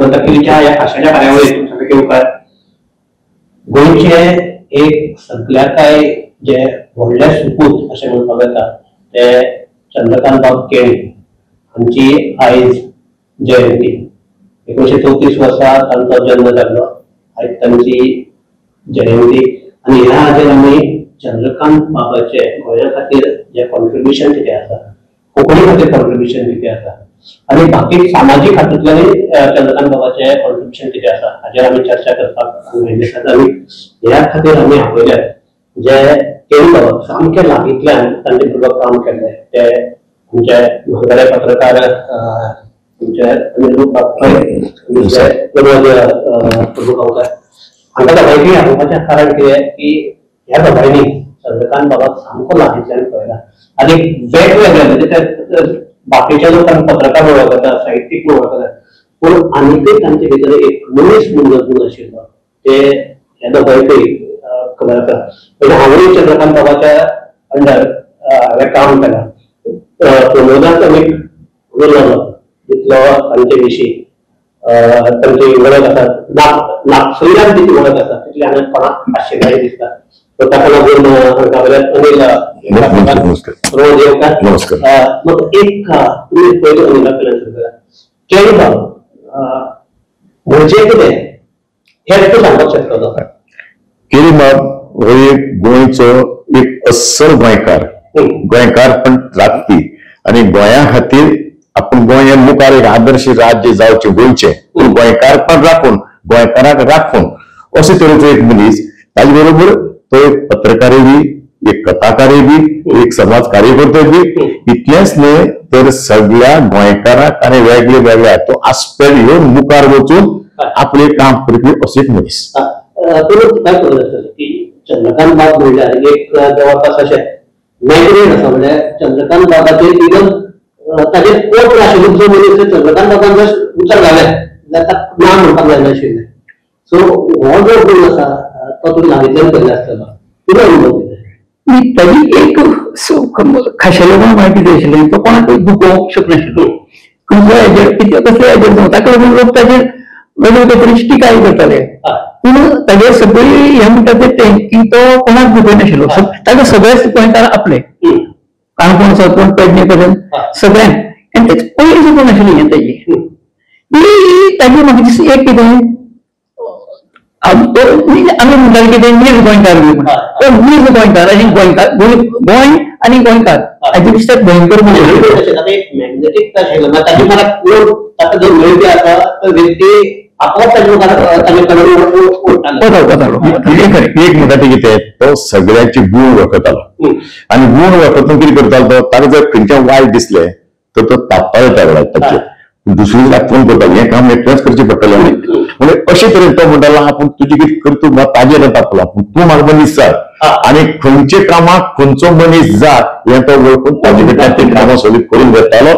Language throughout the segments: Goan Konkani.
खबरदारीच्या ह्या खाशेल्या कार्यावळीत सगळे येवकार. गोंयचे एक सगळ्या काय जे व्हडले सुपूत अशें म्हणपाक येता ते चंद्रकांत बाब केणी हांची आयज जयंती. 1934 वर्सा तांचो जल्म जाल्लो, आयज तांची जयंती. आनी ह्या हाजेर आमी चंद्रकांत बाबाचे गोंया खातीर जे कॉन्ट्रिब्युशन कितें आसा, कोंकणी खातीर कॉन्ट्रिब्युशन कितें आसा आनी बाकी सामाजीक हातूंतल्यानूय चंद्रकांत बाबाचे कॉन्ट्रिब्युशन कितें आसा हाजेर आमी चर्चा करपाक आयिल्ले. आनी ह्या खातीर आमी आपयल्यात जे केणी बाबा सामके लागींतल्यान तांचे बरोबर काम केल्लें ते आमचे म्हालगडे पत्रकार आमचे अनिल प्रमोद प्रभुगांवकर. हांकां दोगांयकूय आपोवपाचें कारण कितें की ह्या दोगांयनी चंद्रकांत बाबाक सामको लागींतल्यान पळयला आनी वेगवेगळे म्हणजे ते बाकीच्या लोकांक पत्रकार वळखतात, साहित्यीक वळखतात, पूण आनीकय तांचे भितर एक मनीस म्हणून गुण आशिल्लो ते ह्या दोगांयकय खबर आसा. म्हणजे हांवूय चंद्रकांत बाबाच्या अंडर हांवें काम केलां. प्रमोदाक आमी उरलो जितलो तांचे विशीं तांची वळख आसा, लागसुल्ल्यान जितली वळख आसा तितली हांगा कोणाक आश्चर्य दिसता. ताका लागून हांकां अनिल प्रमोद येवकार. मग एक तुमी पयलीं अनिला कडल्यान सुरू करा. केणी बाब म्हणजे कितें हें तूं सांगपाक शकतलो? केणी बाब हो एक गोंयचो एक अस्सल गोंयकार, गोंयकार पण राखपी आनी गोंया खातीर आपूण गोंय हें मुखार एक आदर्श राज्य जावचें गोंयचें, पूण गोंयकार पण राखून गोंयकाराक राखून अशे तरेचो एक मनीस. ताजे बरोबर तो एक पत्रकारय बी, एक कथाकारय बी, एक समाज कार्यकर्तो बी. इतलेंच न्हय तर सगळ्या गोंयकाराक आनी वेगळे वेगळे तो आस्पेक्ट घेवन मुखार वचून आपलें काम करपी असो एक मनीस. तुका काय खबर आसतलें की चंद्रकांत बाब म्हणल्यार एक जवळपास अशें मॅग्नेट आसा. म्हणल्यार चंद्रकांत बाबाचेर इवन ताजेर कोण आशिल्लो जो मनीस चंद्रकांत बाबान जर उतर घालें जाल्यार ताका ना म्हणपाक जायनाशिल्लें. सो हो जो गुण आसा तो तुमी लागींतल्यान पळयला आसतलो, तुजो अनुभव कितें? ताजी एक खाशेलेपण म्हळ्यार कितें आशिल्लें, तो कोणाकूय दुखोवंक शकनाशिल्लो. खंयचो हेजेर कितें कसले हेजेर जावं ताका लागून लोक ताजेर वेगवेगळे तरेची टिकाय करताले, पूण ताजेर सगळी हें म्हणटा तें की तो कोणाक दुखयनाशिल्लो. ताका सगळेच गोंयकार आपले, काणकोण साकून पेडणे पर्यंत सगळ्यांक. आनी तेच पयलीं सुद्दां नाशिल्ली हें ताजी ती ताजी म्हाका दिसता एक कितें आमी म्हणटाले कितें नीज गोंयकार बी म्हणून, तो नीज गोंयकार आनी गोंयकार गोंय आनी गोंयकार हाजे दिसता भयंकर एक मॅग्नेटीक ताका जो मेळपी आसा तो व्यक्ती आपोआप ताजे वतालो. एक म्हणटा तें कितें, तो सगळ्यांचे गूण वळखतालो आनी गूण वळखतून कितें करतालो तो ताका जर खंयचें वायट दिसलें तर तो तापतालो त्या वेळार ताचेर, दुसरी फोन करतालो हें काम एकल्याच करचें पडटलें. म्हणजे अशे तरेन तो म्हणटालो आपूण तुजी कितें करतू म्हाका ताजेर तापला, पूण तूं म्हाका मनीस जाय आनी खंयचे कामाक खंयचो मनीस जाय हें तो वळखून ताजे कडल्यान ती कामां सोलीत करून घेतालो.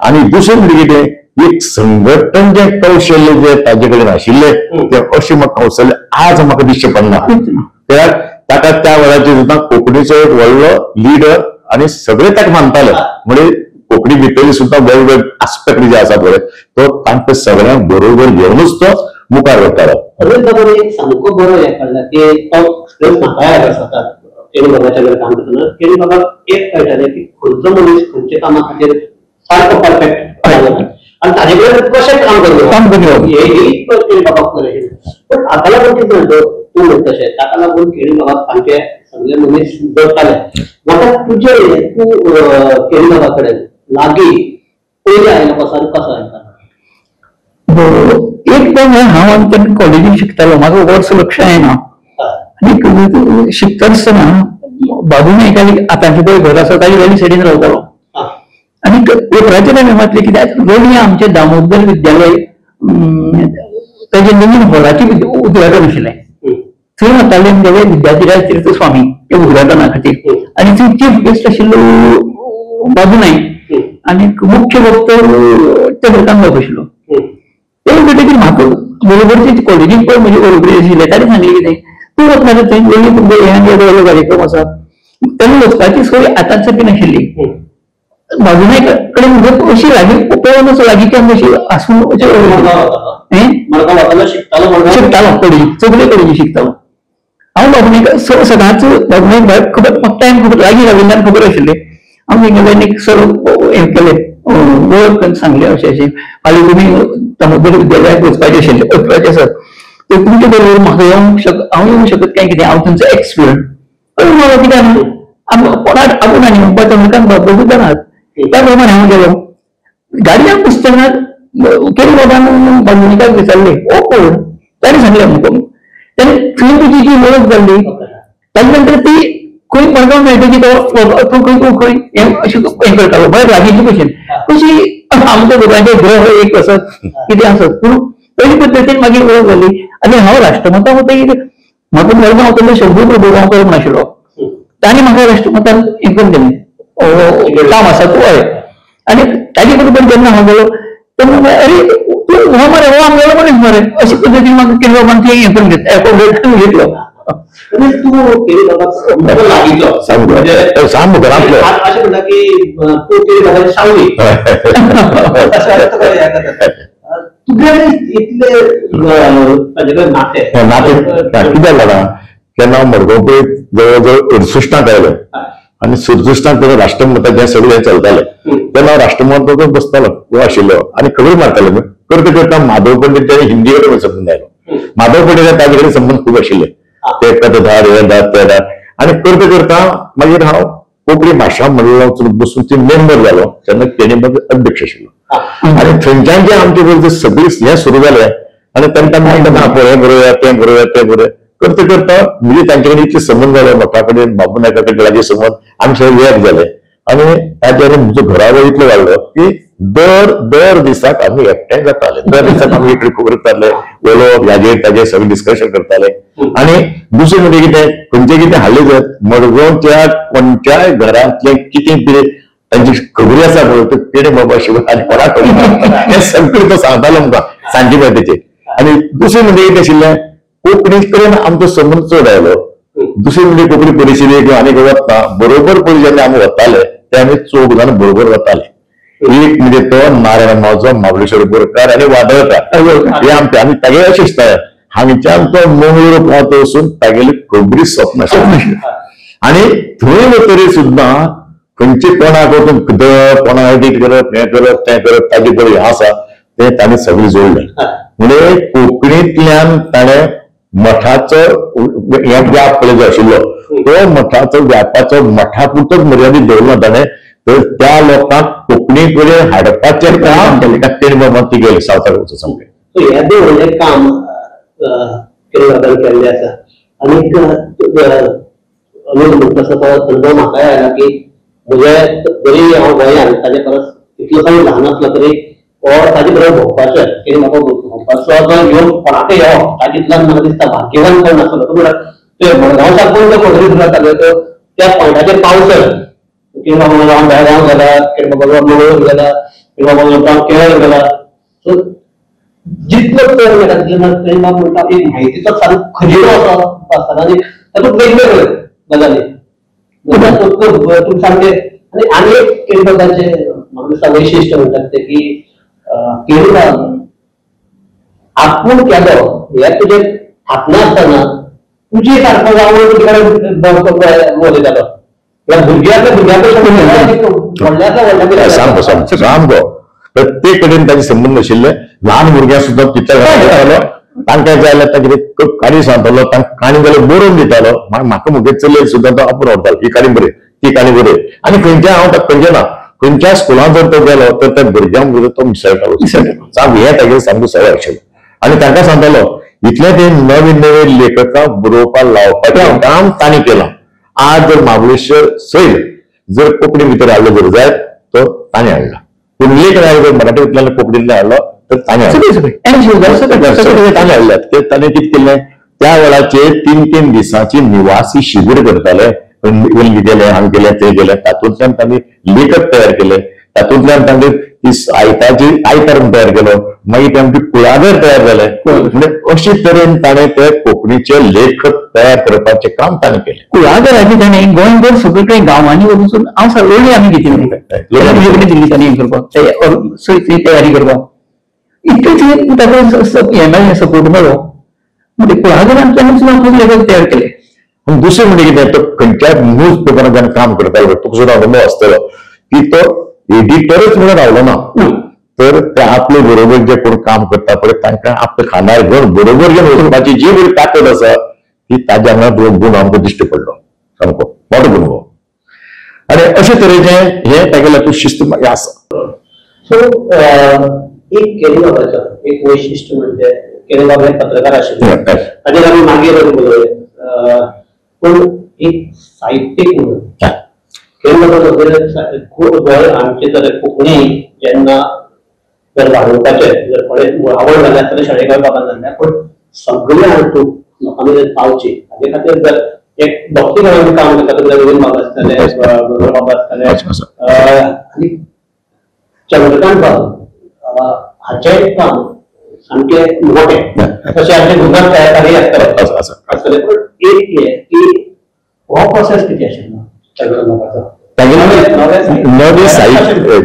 आनी दुसरें म्हणजे कितें, एक संघटन जे कौशल्य जे ताजे कडेन आशिल्लें तें अशें म्हाका कौशल्य आज म्हाका दिसचें पडना. कित्याक ताका त्या वेळाचेर सुद्दां कोंकणीचो एक व्हडलो लिडर आनी सगळे ताका मानताले. म्हणजे कोंकणी भितर सुद्दां वेगवेगळे आस्पेक्ट जे आसा पळय तो तांकां सगळ्यांक बरोबर घेवनूच तो मुखार वतालो. अनिल बाबान एक सामको बरो हें काडला की तो एक्सपिरियन्स म्हाकाय आयलो स्वता केणी बाबाच्या कडेन काम करतना. केणी बाबाक एक कळटालें की खंयचो मनीस खंयच्या कामा खातीर सारको परफेक्ट आनी ताजे कडेन कशें काम करप हें केणी बाबाक खबर आशिल्लें. पूण हाका लागून कितें म्हणटा तूं म्हणटा तशें ताका लागून केणी बाबाक सामके सगळे मनीस जोडटाले. म्हाका तुजें तूं केणी बाबा कडेन लागीं पयलीं आयलो कसो आनी कसो आयलो? एक टायम हांव आनी तेन्ना कॉलेजीक शिकतालो, म्हाका वर्स लक्ष येना. आनी शिकता आसतना बाबू नायकाली आतांचें पळय घर आसा ताजे वेली सायडीन रावतालो. आनी पेपराचेर हांवें वाचलें कित्याक लोलयें आमचें दामोदर विद्यालय ताजें नवीन हॉलाचें उद्घाटन आशिल्लें. थंय वताले आमगेले विद्याधिराज तीर्थ स्वामी ते उद्घाटना खातीर आनी थंय चीफ गेस्ट आशिल्लो बाबू नायक आनी मुख्य वक्तो चंद्रकांत बाब आशिल्लो. ते म्हणटकीर म्हाका बरोबरचे कॉलेजीक पळय म्हजे बरोबरी आशिल्ले ताणें सांगलें कितें तूं वतना थंय लोलयें तुमचो हें आनी येदो व्हडलो कार्यक्रम आसा तेन्ना वचपाची सोय आतांच सारकी नाशिल्ली. बाबू नायक कडेन म्हणजे अशी लागीं पळोवन लागींच्यान अशी आसून शिकतालो कॉलेजी सगळे कॉलेजी शिकतालो हांव. बाबू नायक सदांच बाबू नायक भायर खबर म्हाका टायम खबर लागीं राविल्ल्यान खबर आशिल्लें. हांव तेंगेल्यान एक सर हें केलें वळख करून सांगलें अशें अशें फाल्यां तुमी दामोदर विद्यालयाक वचपाचें आशिल्लें वचपाचें आसत तर तुमचे बरोबर म्हाका येवंक शक हांव येवंक शकत काय कितें हांव तुमचो एक्स स्टुडंट. अरे बाबा कितें कोणाक आपूण आनी म्हणपाचें चंद्रकांत बाबू जाणात. त्या प्रमाणे हांव गेलो गाडयेक पुस्तकां केरी बाबान बाबू नायकाक विचारलें ओ कोण ताणें सांगलें आमकां. ताणें थंय तुजी जी वळख जाल्ली ताजे नंतर ती खंय मडगांव मेळटकी तो तूं खंय तूं खंय हें अशें हें करतालो बरें लागींचे भशेन कशी आमच्या दोगांचे ग्रह एक आसत कितें आसत पूण तशी पद्दतीन मागीर वळख जाली. आनी हांव राष्ट्रमता वतकीर म्हाका मडगांव वतलो शंभू प्रभुगांवकर म्हूण आशिल्लो ताणें म्हाका राष्ट्रमतान हें करून दिलें काम आसा तूं हय. आनी ताजे बरोबर जेन्ना हांव गेलो तेन्ना अरे तूं हो मरे हो आमगेलो मनीस मरे अशी पद्दतीन म्हाका केरी बाबान थंय हें करून घेतलो. तूं केरी बाबाक लागींचो सामको अशें म्हणटा की तूं केरी बाबाची सावली तुगेले इतले ताजे कडेन नातें नातें कित्याक जाणा केन्ना हांव मडगांव पळय जवळ जवळ 68 आयलो आनी 67 तेन्ना राष्ट्रमताचें सगळें चलतालें तेन्ना हांव राष्ट्रमताचो बसतालो आशिल्लो आनी खबर मारतालो. करता करता माधव पंडित ताणें हिंदी कडेन संबंद आयलो. माधव पंडित ताजे कडेन संबंद खूब आशिल्ले ते कथधार हे धार ते धार आनी करता करता मागीर हांव कोंकणी भाशा मंडळान वचून बसून ती मेंबर जालो तेन्ना तेणी अध्यक्ष आशिल्लो. आनी थंयच्यान जे आमचे बरोबर सगळें हें सुरू जालें आनी तांकां म्हणटा ना हें बरोवया तें बरोवया तें बरोवया करता करता म्हणजे तांचे कडेन इतले संबंद जाले म्हाका कडेन बाबू नायका कडेन लागीं संबंद आमी सगळे एक जाले. आनी ताजे आनी म्हजो घराबो इतलो वाडलो की दर दर दिसाक आमी एकठांय जाताले दर दिसाक आमी इकडे खबर करताले उलोवप हाजेर ताजेर सगळें डिस्कशन करताले. आनी दुसरें म्हणजे कितें खंयचें कितें हाडलें जायत मडगांवच्या कोणच्याय घरांतलें कितें कितें तांची खबरी आसा पळय त्यो पेडे बाबा शिवाय आनी कोणाक खबर हें सगळें तो सांगतालो आमकां सांजे पार्टीचेर. आनी दुसरें म्हणजे कितें आशिल्लें कोंकणी कडेन आमचो संबंद चड आयलो. दुसरें म्हणजे कोंकणी परिशदेक किंवा आनी वतना बरोबर पळय जेन्ना आमी वताले ते आमी चौग जाण बरोबर वताले. एक म्हणजे तो नारायण मावजो महाबळेश्वर बोरकार आनी वादळकार हे आमचे आनी तागे अशें दिसता हांगच्यान तो मंगळूर पावतो वचून तागेली खबरी सोंपनाशिल्ली. आनी थंय वतरी सुद्दां खंयचे कोणाक वचून कोणाक एडीट करप हें करप तें करप ताजे पळय हें आसा तें ताणें सगळें जोडलें. म्हणजे कोंकणींतल्यान ताणें मठाचो हे व्याप पळय जो आशिल्लो तो मठाचो व्यापाचो मठा पुरतोच मर्यादीत दवरलो ताणें तर त्या लोकांक कोंकणी कडेन हाडपाचें काम केणी बाबान ती गेलें सावथाक वचून सामकें. हें व्हडलें काम केरी बाबान केल्लें आसा. आनीक अनुज म्हणटा आसा तो अनुभव म्हाकाय आयला की म्हजे जरी हांव गोंयांत ताजे परस इतलो काही ल्हान आसलो तरी हो ताजे बरोबर भोंवपाचें केरी बाबा भोंवपाचो जो योग कोणाकय येवप तातूंतल्यान म्हाका दिसता भाग्यवान कोण नासलो. तो म्हणल्यार ते मडगांव साकून जो खबरी सुरू जाताल्यो त्यो त्या पॉयंटाचेर पावसर केरी बाबा हांव बेळगांव गेला केरी बाबा मंगळूर गेला केरी बाबा केरळ गेला. सो जितलो चड मेळटा तितलो केरी बाबा म्हणटा एक म्हायतीचो सामको खजिनो असो आसता आनी तातूंत वेगवेगळ्यो गजाली तुमी सामकें. आनी आनी एक केरी बाबाचें म्हाका दिसता वैशिश्ट म्हणटात तें की केरी बाब आपूण केलो हें तुजें थापनासतना तुजे सारको जावन तुजे कडेन उलयतालो भुरग्यांतल्या भुरग्यां सामको सामको सामको प्रत्येक कडेन ताजे संबंद आशिल्ले. ल्हान भुरग्यांक सुद्दां तितले घेतालो तांकां जाय जाल्यार तांकां काणी सांगतालो तांकां काणी जाल्यार बरोवन दितालो. म्हाका म्हगे चलयेक सुद्दां तो आपूण व्हरतालो ही काणी बरय ती काणी बरय. आनी खंयच्या हांव खंयचें ना खंयच्या स्कुलांत जर तो गेलो तर त्या भुरग्यां भितर तो मिसळटालो सामकें हें तागेलें सामकें सवय आशिल्लें. आनी तांकां सांगतालो इतलें ते नवे नवे लेखकांक बरोवपाक लावपाचें काम तांणी केलां. आज जर महाबळेश्वर सैल जर कोंकणी भितर हाडलो जर जायत तो ताणें हाडला. पूण लेख जर मराठींतल्यान कोंकणींतल्यान हाडलो तर ताणें हाडलो ताणें हाडल्यात. ते ताणें कितें केलें त्या वेळाचेर 3-3 दिसांची निवासी शिबीर करताले. गेले हांग गेले ते गेले तातूंतल्यान तांणी लेखक तयार केले तातूंतल्यान तांणी ती आयताची आयतार तयार केलो, मागीर ते आमचे कुळागर तयार जाले. म्हणजे अशे तरेन ताणें ते कोंकणीचे लेखक तयार करपाचें काम ताणें केलें. कुळागराचे ताणें गोंयभर सगळे कडेन गांवांनी वचून हांव लोळी आमी घेतिल्ली तुजे कडेन दिल्ली ताणें हें करपाक तयारी करपाक इतलें ताका हें मेळ्ळें सपोर्ट मेळ्ळो. म्हणजे कुळागरांतल्यान सुद्दां खूब लेखक तयार केले. दुसरें म्हणजे कितें, तो खंयच्याय न्यूज पेपरान जेन्ना काम करतालो तुका सुद्दां अनुभव आसतलो की तो एडिटरच म्हणून रावलो ना, तर ते आपले बरोबर जे कोण काम करता पळय तांकां आपल्या खांदार घेवन बरोबर घेवन वचपाची जी बरी ताकद आसा ती ताज्या आंगात गुण आमकां दिश्टी पडलो, सामको मोठो गुण हो. आनी अशे तरेचें हें तागेलें तूं शिस्त आसा. सो एक केरीबाबाचो एक वैशिश्ट म्हणजे केरीबाब हे पत्रकार आशिल्ले, ताचेर आमी मागीर उलोवया, पूण एक साहित्यीक म्हणून केरीबाबा गोंय आमचे जर कोंकणी जेन्ना जर वाडोवपाचें जर कोणें आवड जाल्या जाल्यार शणै गोंयबाबान जाल्या, पूण सगळे हातूंत लोकां मेरेन पावची हाजे खातीर जर एक भक्ती काम करता जाल्यार रवीन्द्रबाब आसतले, बाब आसतले आनी चंद्रकांत बाब हाचें काम सामकें मोटें, तशें आमचे गुजरात तयारी आसतले आसतले. पूण एक हें की हो प्रोसेस कितें आशिल्लो चंद्रकांत बाबाचो?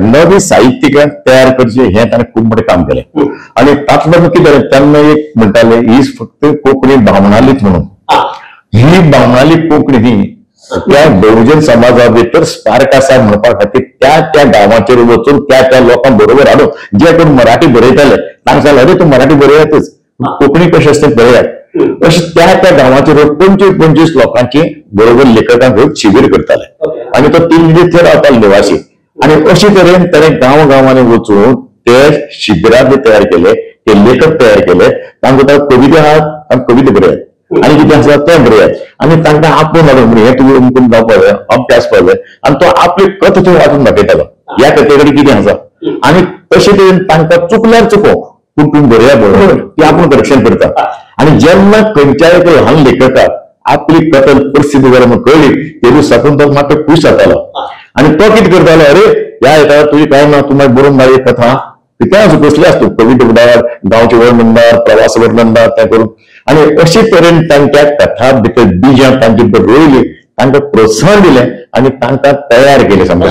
नवे साहित्यिकांक तयार करचें हें ताणें खूब मोठें काम केलें. आनी तातूंतल्यान कितें जालें, तेन्ना एक म्हणटाले ही फक्त कोंकणी बामणालीच म्हणून, ही बामणाली कोंकणी ही त्या बहुजन समाजा भितर स्पार्क आसा म्हणपा खातीर त्या त्या गांवाचेर वचून त्या त्या लोकांक बरोबर हाडून जे कोण मराठी बरयताले तांकां सांगलें अरे तूं मराठी बरयातच, कोंकणी कशें आसता बरयात. अशें त्या त्या गांवाचेर 25-25 लोकांची बरोबर लेखकांक घेवन शिबीर करताले आनी तो 3 दीस थंय रावतालो निवासी. आनी अशे तरेन ताणें गांव गांवांनी वचून ते शिबिरां बी तयार केले, ते लेखक तयार केले, तांकां कविता आहात तांकां कविता बरयात आनी कितें आसा तें बरयात आनी तांकां आपोवन हाडून म्हणजे हें तुवें अमकें जावपाक जाय, अमकें आसपाक जाय, आनी तो आपली कथा थंय वाचून दाखयतालो ह्या कथे कडेन कितें आसा. आनी तशे तरेन तांकां चुकल्यार चुको पूण तूं बरया बरोबर ती आपूण करेक्शन करता. आनी जेन्ना खंयच्याय एका ल्हान लेखकाक आपली कथा प्रसिद्ध जाल्या म्हूण कळ्ळी ते साकून तो मातसो खूश जातालो आनी तो कितें करतालो, अरे ह्या येता तुजी कांय ना, तूं मागीर बरोवन धाड एक कथा, कितें आसूं कसली आसूं, कविता धाड, गांवचें वर्णन धाड, प्रवास वर्णन धाड, तें करून. आनी अशे तरेन तांच्या कथा भितर बिजां तांचे भितर रोयलीं, तांकां प्रोत्साहन दिलें आनी तांकां तयार केलें. समजा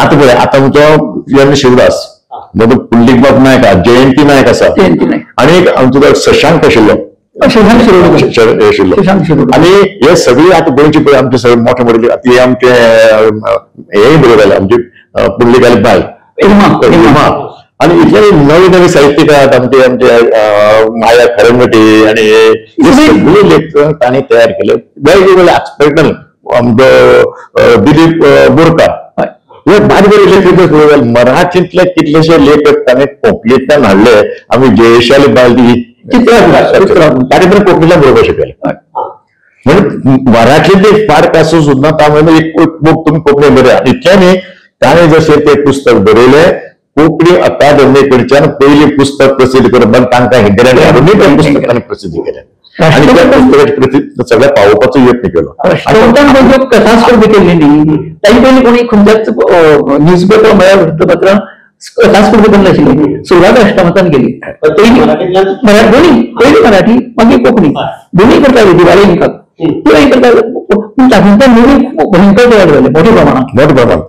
आतां पळय आतां आमचो एन शिवदास, पुंडलीक बाब नायक, जयंती नायक आसा, आनी एक आमचो शशांक आशिल्लो, आशिल्लो. आनी हे सगळे आतां गोंयचे पळय आमचे सगळे मोठे मोठे आतां हे आमचे हेय बरोबर जाले आमचे पुंडलीकाली बायल हेमा, आनी इतले नवे नवे साहित्यिक आहात आमचे आमचे माया खरंगटे आनी हे सगळे लेखक तांणी तयार केले वेगवेगळे आस्पेक्टान. आमचो दिलीप बोरकार हे बारीक बारीक लेखक, मराठींतले कितलेशे लेखक ताणें कोंकणींतल्यान हाडले. आमी जयेशाली बायल ती ताणें पण कोंकणींतल्यान बरोवपाक शिकयलें. म्हणजे मराठींतले फारक आसूं सुद्दां ताणें एक बूक तुमी कोंकणी बरया. इतलें न्ही, ताणें जशें तें पुस्तक बरयलें कोंकणी अकादमी कडच्यान पयलीं पुस्तक प्रसिद्ध करपाक तांकां हेंकऱ्यांनी हाडून तें पुस्तक ताणें प्रसिद्ध केलें आनी त्या पुस्तकाची प्रती सगळ्या पावोवपाचो यत्न केलो. राष्ट्रमतान कथा स्पर्धा केल्ली न्ही, ताजे पयलीं कोणी खंयच्याच न्यूजपेपर म्हळ्यार वृत्तपत्रां कथा स्पर्धा करून आशिल्ली, सुरवात राष्ट्रमतान केली. दोन्ही पयली मराठी मागीर कोंकणी दोन्ही करताले दिवाळी अंकाक ते करताले, पूण तातूंतल्यान नवी भयंकर तयार जाले मोठ्या प्रमाणात, मोठ्या प्रमाणात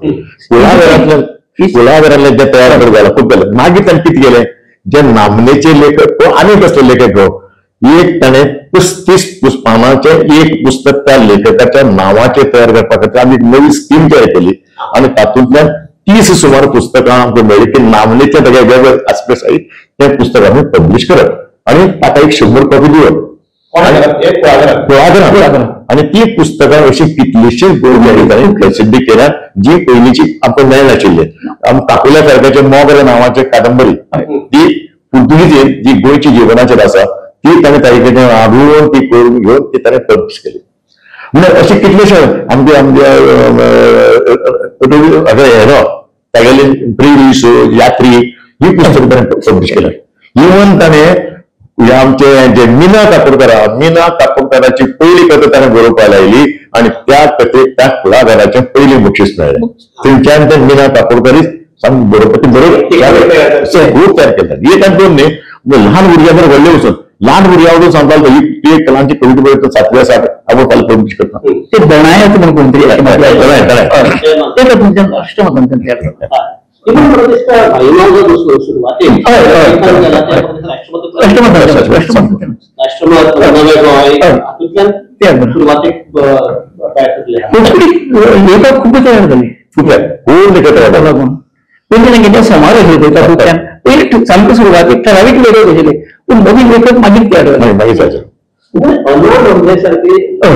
कुळागरांतले जे तयार जाले खूब जाले. मागीर ताणें कितें केलें, जे नामनेचे लेखक हो आनीक असले लेखक हो एक ताणें 35 पानांचें एक पुस्तक त्या लेखकाच्या नांवाचें तयार करपा खातीर आमी एक नवी स्कीम तयार केली आनी तातूंतल्यान 30 सुमार पुस्तकां आमकां मेळ्ळीं की नामनेच्या ताच्या वेगवेगळे आस्पेक्ट सहित तें पुस्तक आमी पब्लीश करप आनी ताका एक 100 कॉपी दिवप कुळागरां. आनी ती पुस्तकां अशी कितलीशीच गोंयच्या ताणें प्रसिद्धी केल्या जी पयलींची आमकां मेळनाशिल्ली. आम काकुल्या सारक्याचे मोगरे नांवाची कादंबरी ती पुर्तुगीज जी गोंयची जिवनाचेर आसा ती ताणें ताजे कडेन हाडून ती करून घेवन ती ताणें पब्लीश केली. म्हणजे अशे कितलेशे आमचे आमचे हेरो तागेली प्रिविसो यात्री ही पुस्तकां ताणें पब्लीश केल्या. इवन ताणें आमचे जे मीना काकोडकर, मीना काकोडकराची पयली कथा ताणें बरोवपाक लायली आनी त्या कथेक त्या कुळागराचें पयलें बक्षीस मेळ्ळें. थंयच्यान ते मीना काकोडकरीच सामकें बरोवपाची बरोबर खूब तयार केले. एक आनी दोन न्ही, ल्हान भुरग्यां बरोबर व्हडले वचून ल्हान भुरग्यां वचून सांगतालो ही एक कलांची कविता बरयता 7व्या 8 आपण फाल्यां पब्लिश करता. ते दणायत म्हणून कोणतरी ते तुमच्या राष्ट्रमतांतल्यान तयार जाता. लेखक खूब तयार झाले, खूब लेखक तयार लागून पयलीं तांगेले सुमार आशिल्ले तातूंतल्यान पयलीं सामकें सुरवातीक ठरावीक लेखक आशिल्ले, पूण नवीन लेखक मागीर तयार जाले. मागीर जाले अनमोल सारखे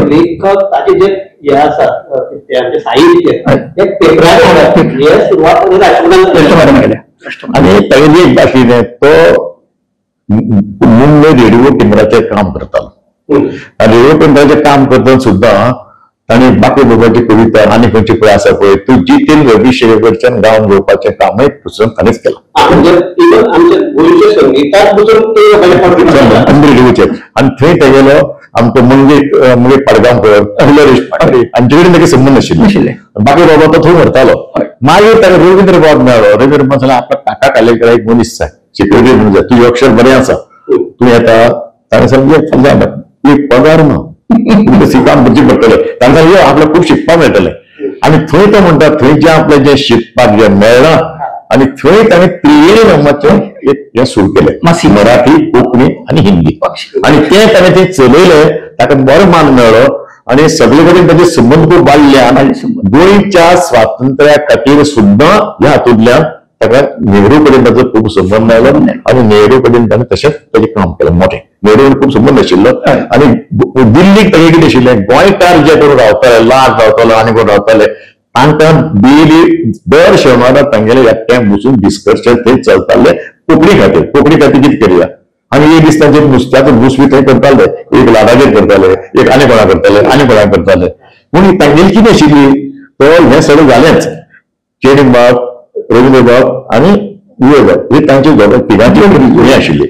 लेखक ताचे जे हे आसा आमचे साहित्य ते पेपरांनी हे सुरवात राष्ट्रमतान केल्या. आनी तागेली एक आशिल्लें, तो मुंबय रेडिओ केंद्राचेर काम करतालो. रेडिओ केंद्राचेर काम करतना सुद्दां ताणें बाकी बाबाची कविता आनी खंयची पळय आसा पळय तूं जितेंद्र रवी कडच्यान गावन घेवपाचें कामय पुस्तक ताणेंच केलां. रेडिओचेर. आनी थंय तेगेलो आमचो मंगेश पाडगांवकर, देशपांडे हांचे कडेन ताका संबंद आशिल्ले. बाकी बाबा तो थंय व्हरतालो. मागीर ताका रवींद्र बाब मेळ्ळो. रवींद्र बाब सांगलें आपल्या काका कालेकर एक मनीस जाय, सिक्युरिटी म्हणून जाय, तुजें अक्षर बरें आसा, तूं येता. ताणें सांगलें एक पगार ना, तुमकां काम करचें पडटलें. ताणें सांगलें आपल्याक खूब शिकपाक मेळटलें. आनी थंय तो म्हणटा थंय जें आपलें जें शिकपाक जें मेळ्ळां आनी थंय ताणें त्रिवेणी नांवाचें एक हें सुरू केलें, मराठी, कोंकणी आनी हिंदी. आनी तें ताणें तें चलयलें, ताका बरो मान मेळ्ळो आनी सगळे कडेन ताचे संबंद खूब वाडले. आनी गोंयच्या स्वातंत्र्या खातीर सुद्दां ह्या हातूंतल्यान ताका नेहरू कडेन ताचो खूब संबंद आयलो आनी नेहरू कडेन ताणें तशेंच ताचें काम केलें मोठें. नेहरू कडेन खूब संबंद आशिल्लो. आनी दिल्लीक ताणें कितें आशिल्लें, गोंयकार जे कोण रावताले, लाड रावतालो आनी कोण रावताले, तांकां डेली दर शेनवारा तांगेले एकठांय बसून डिस्कशन थंय चलताले कोंकणी खातीर. कोंकणी खातीर कितें करुया. आनी एक दीस तांचे नुस्त्याचो नुस बी थंय करताले, एक लाडाचेर करताले, एक आनी कोणा करताले, आनी कोणा करताले. पूण तांगेली कितें आशिल्ली, तो हें सगळें जालेंच. चेडीबाब, रवींद्रबाब आनी उदयबाब हे तांचे तिगांची हें आशिल्ली.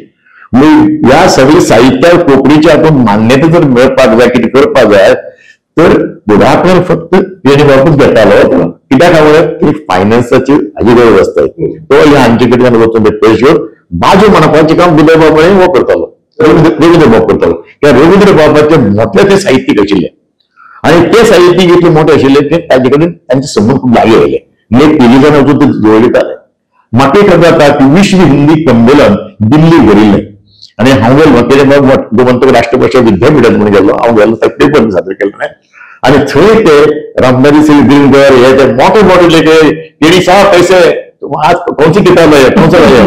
ह्या सगळे साहित्याक कोंकणीची आपूण मान्यता जर मेळपाक जाय, कितें करपाक जाय तर पुढाकार फक्त चेडीबाबूच घेतालो. कित्याक म्हळ्यार ती फायनान्साची हाजी गरज आसता. तो ह्या हांचे कडल्यान वचून ते पयशे घेवन बाजू म्हणपाचें काम उदयबाब हो करतालो, रवींद्रबाब करतालो. कित्याक रवींद्रबाबाचे मोठे ते साहित्यीक आशिल्ले आनी ते साहित्यीक इतले मोठे आशिल्ले ते ताजे कडेन तांचे संबंद खूब लागीं आयले. म्हणजे पेलीच्यान वचून ते जोडयताले. म्हाका खबर जाता की विश्व हिंदी संमेलन दिल्ली भरिल्लें आनी हांव गेलो केन्ना गोमंतक राष्ट्रभाशा विद्यापीठांत म्हणून गेलो. हांव गेलो, पेपर सादर केलो आनी थंय ते रामदारी श्री दिनकर हे ते मोठे मोठे लेखक, केणी साहेब पैसे आज कोणची किताब आहे, कोणचो आहे,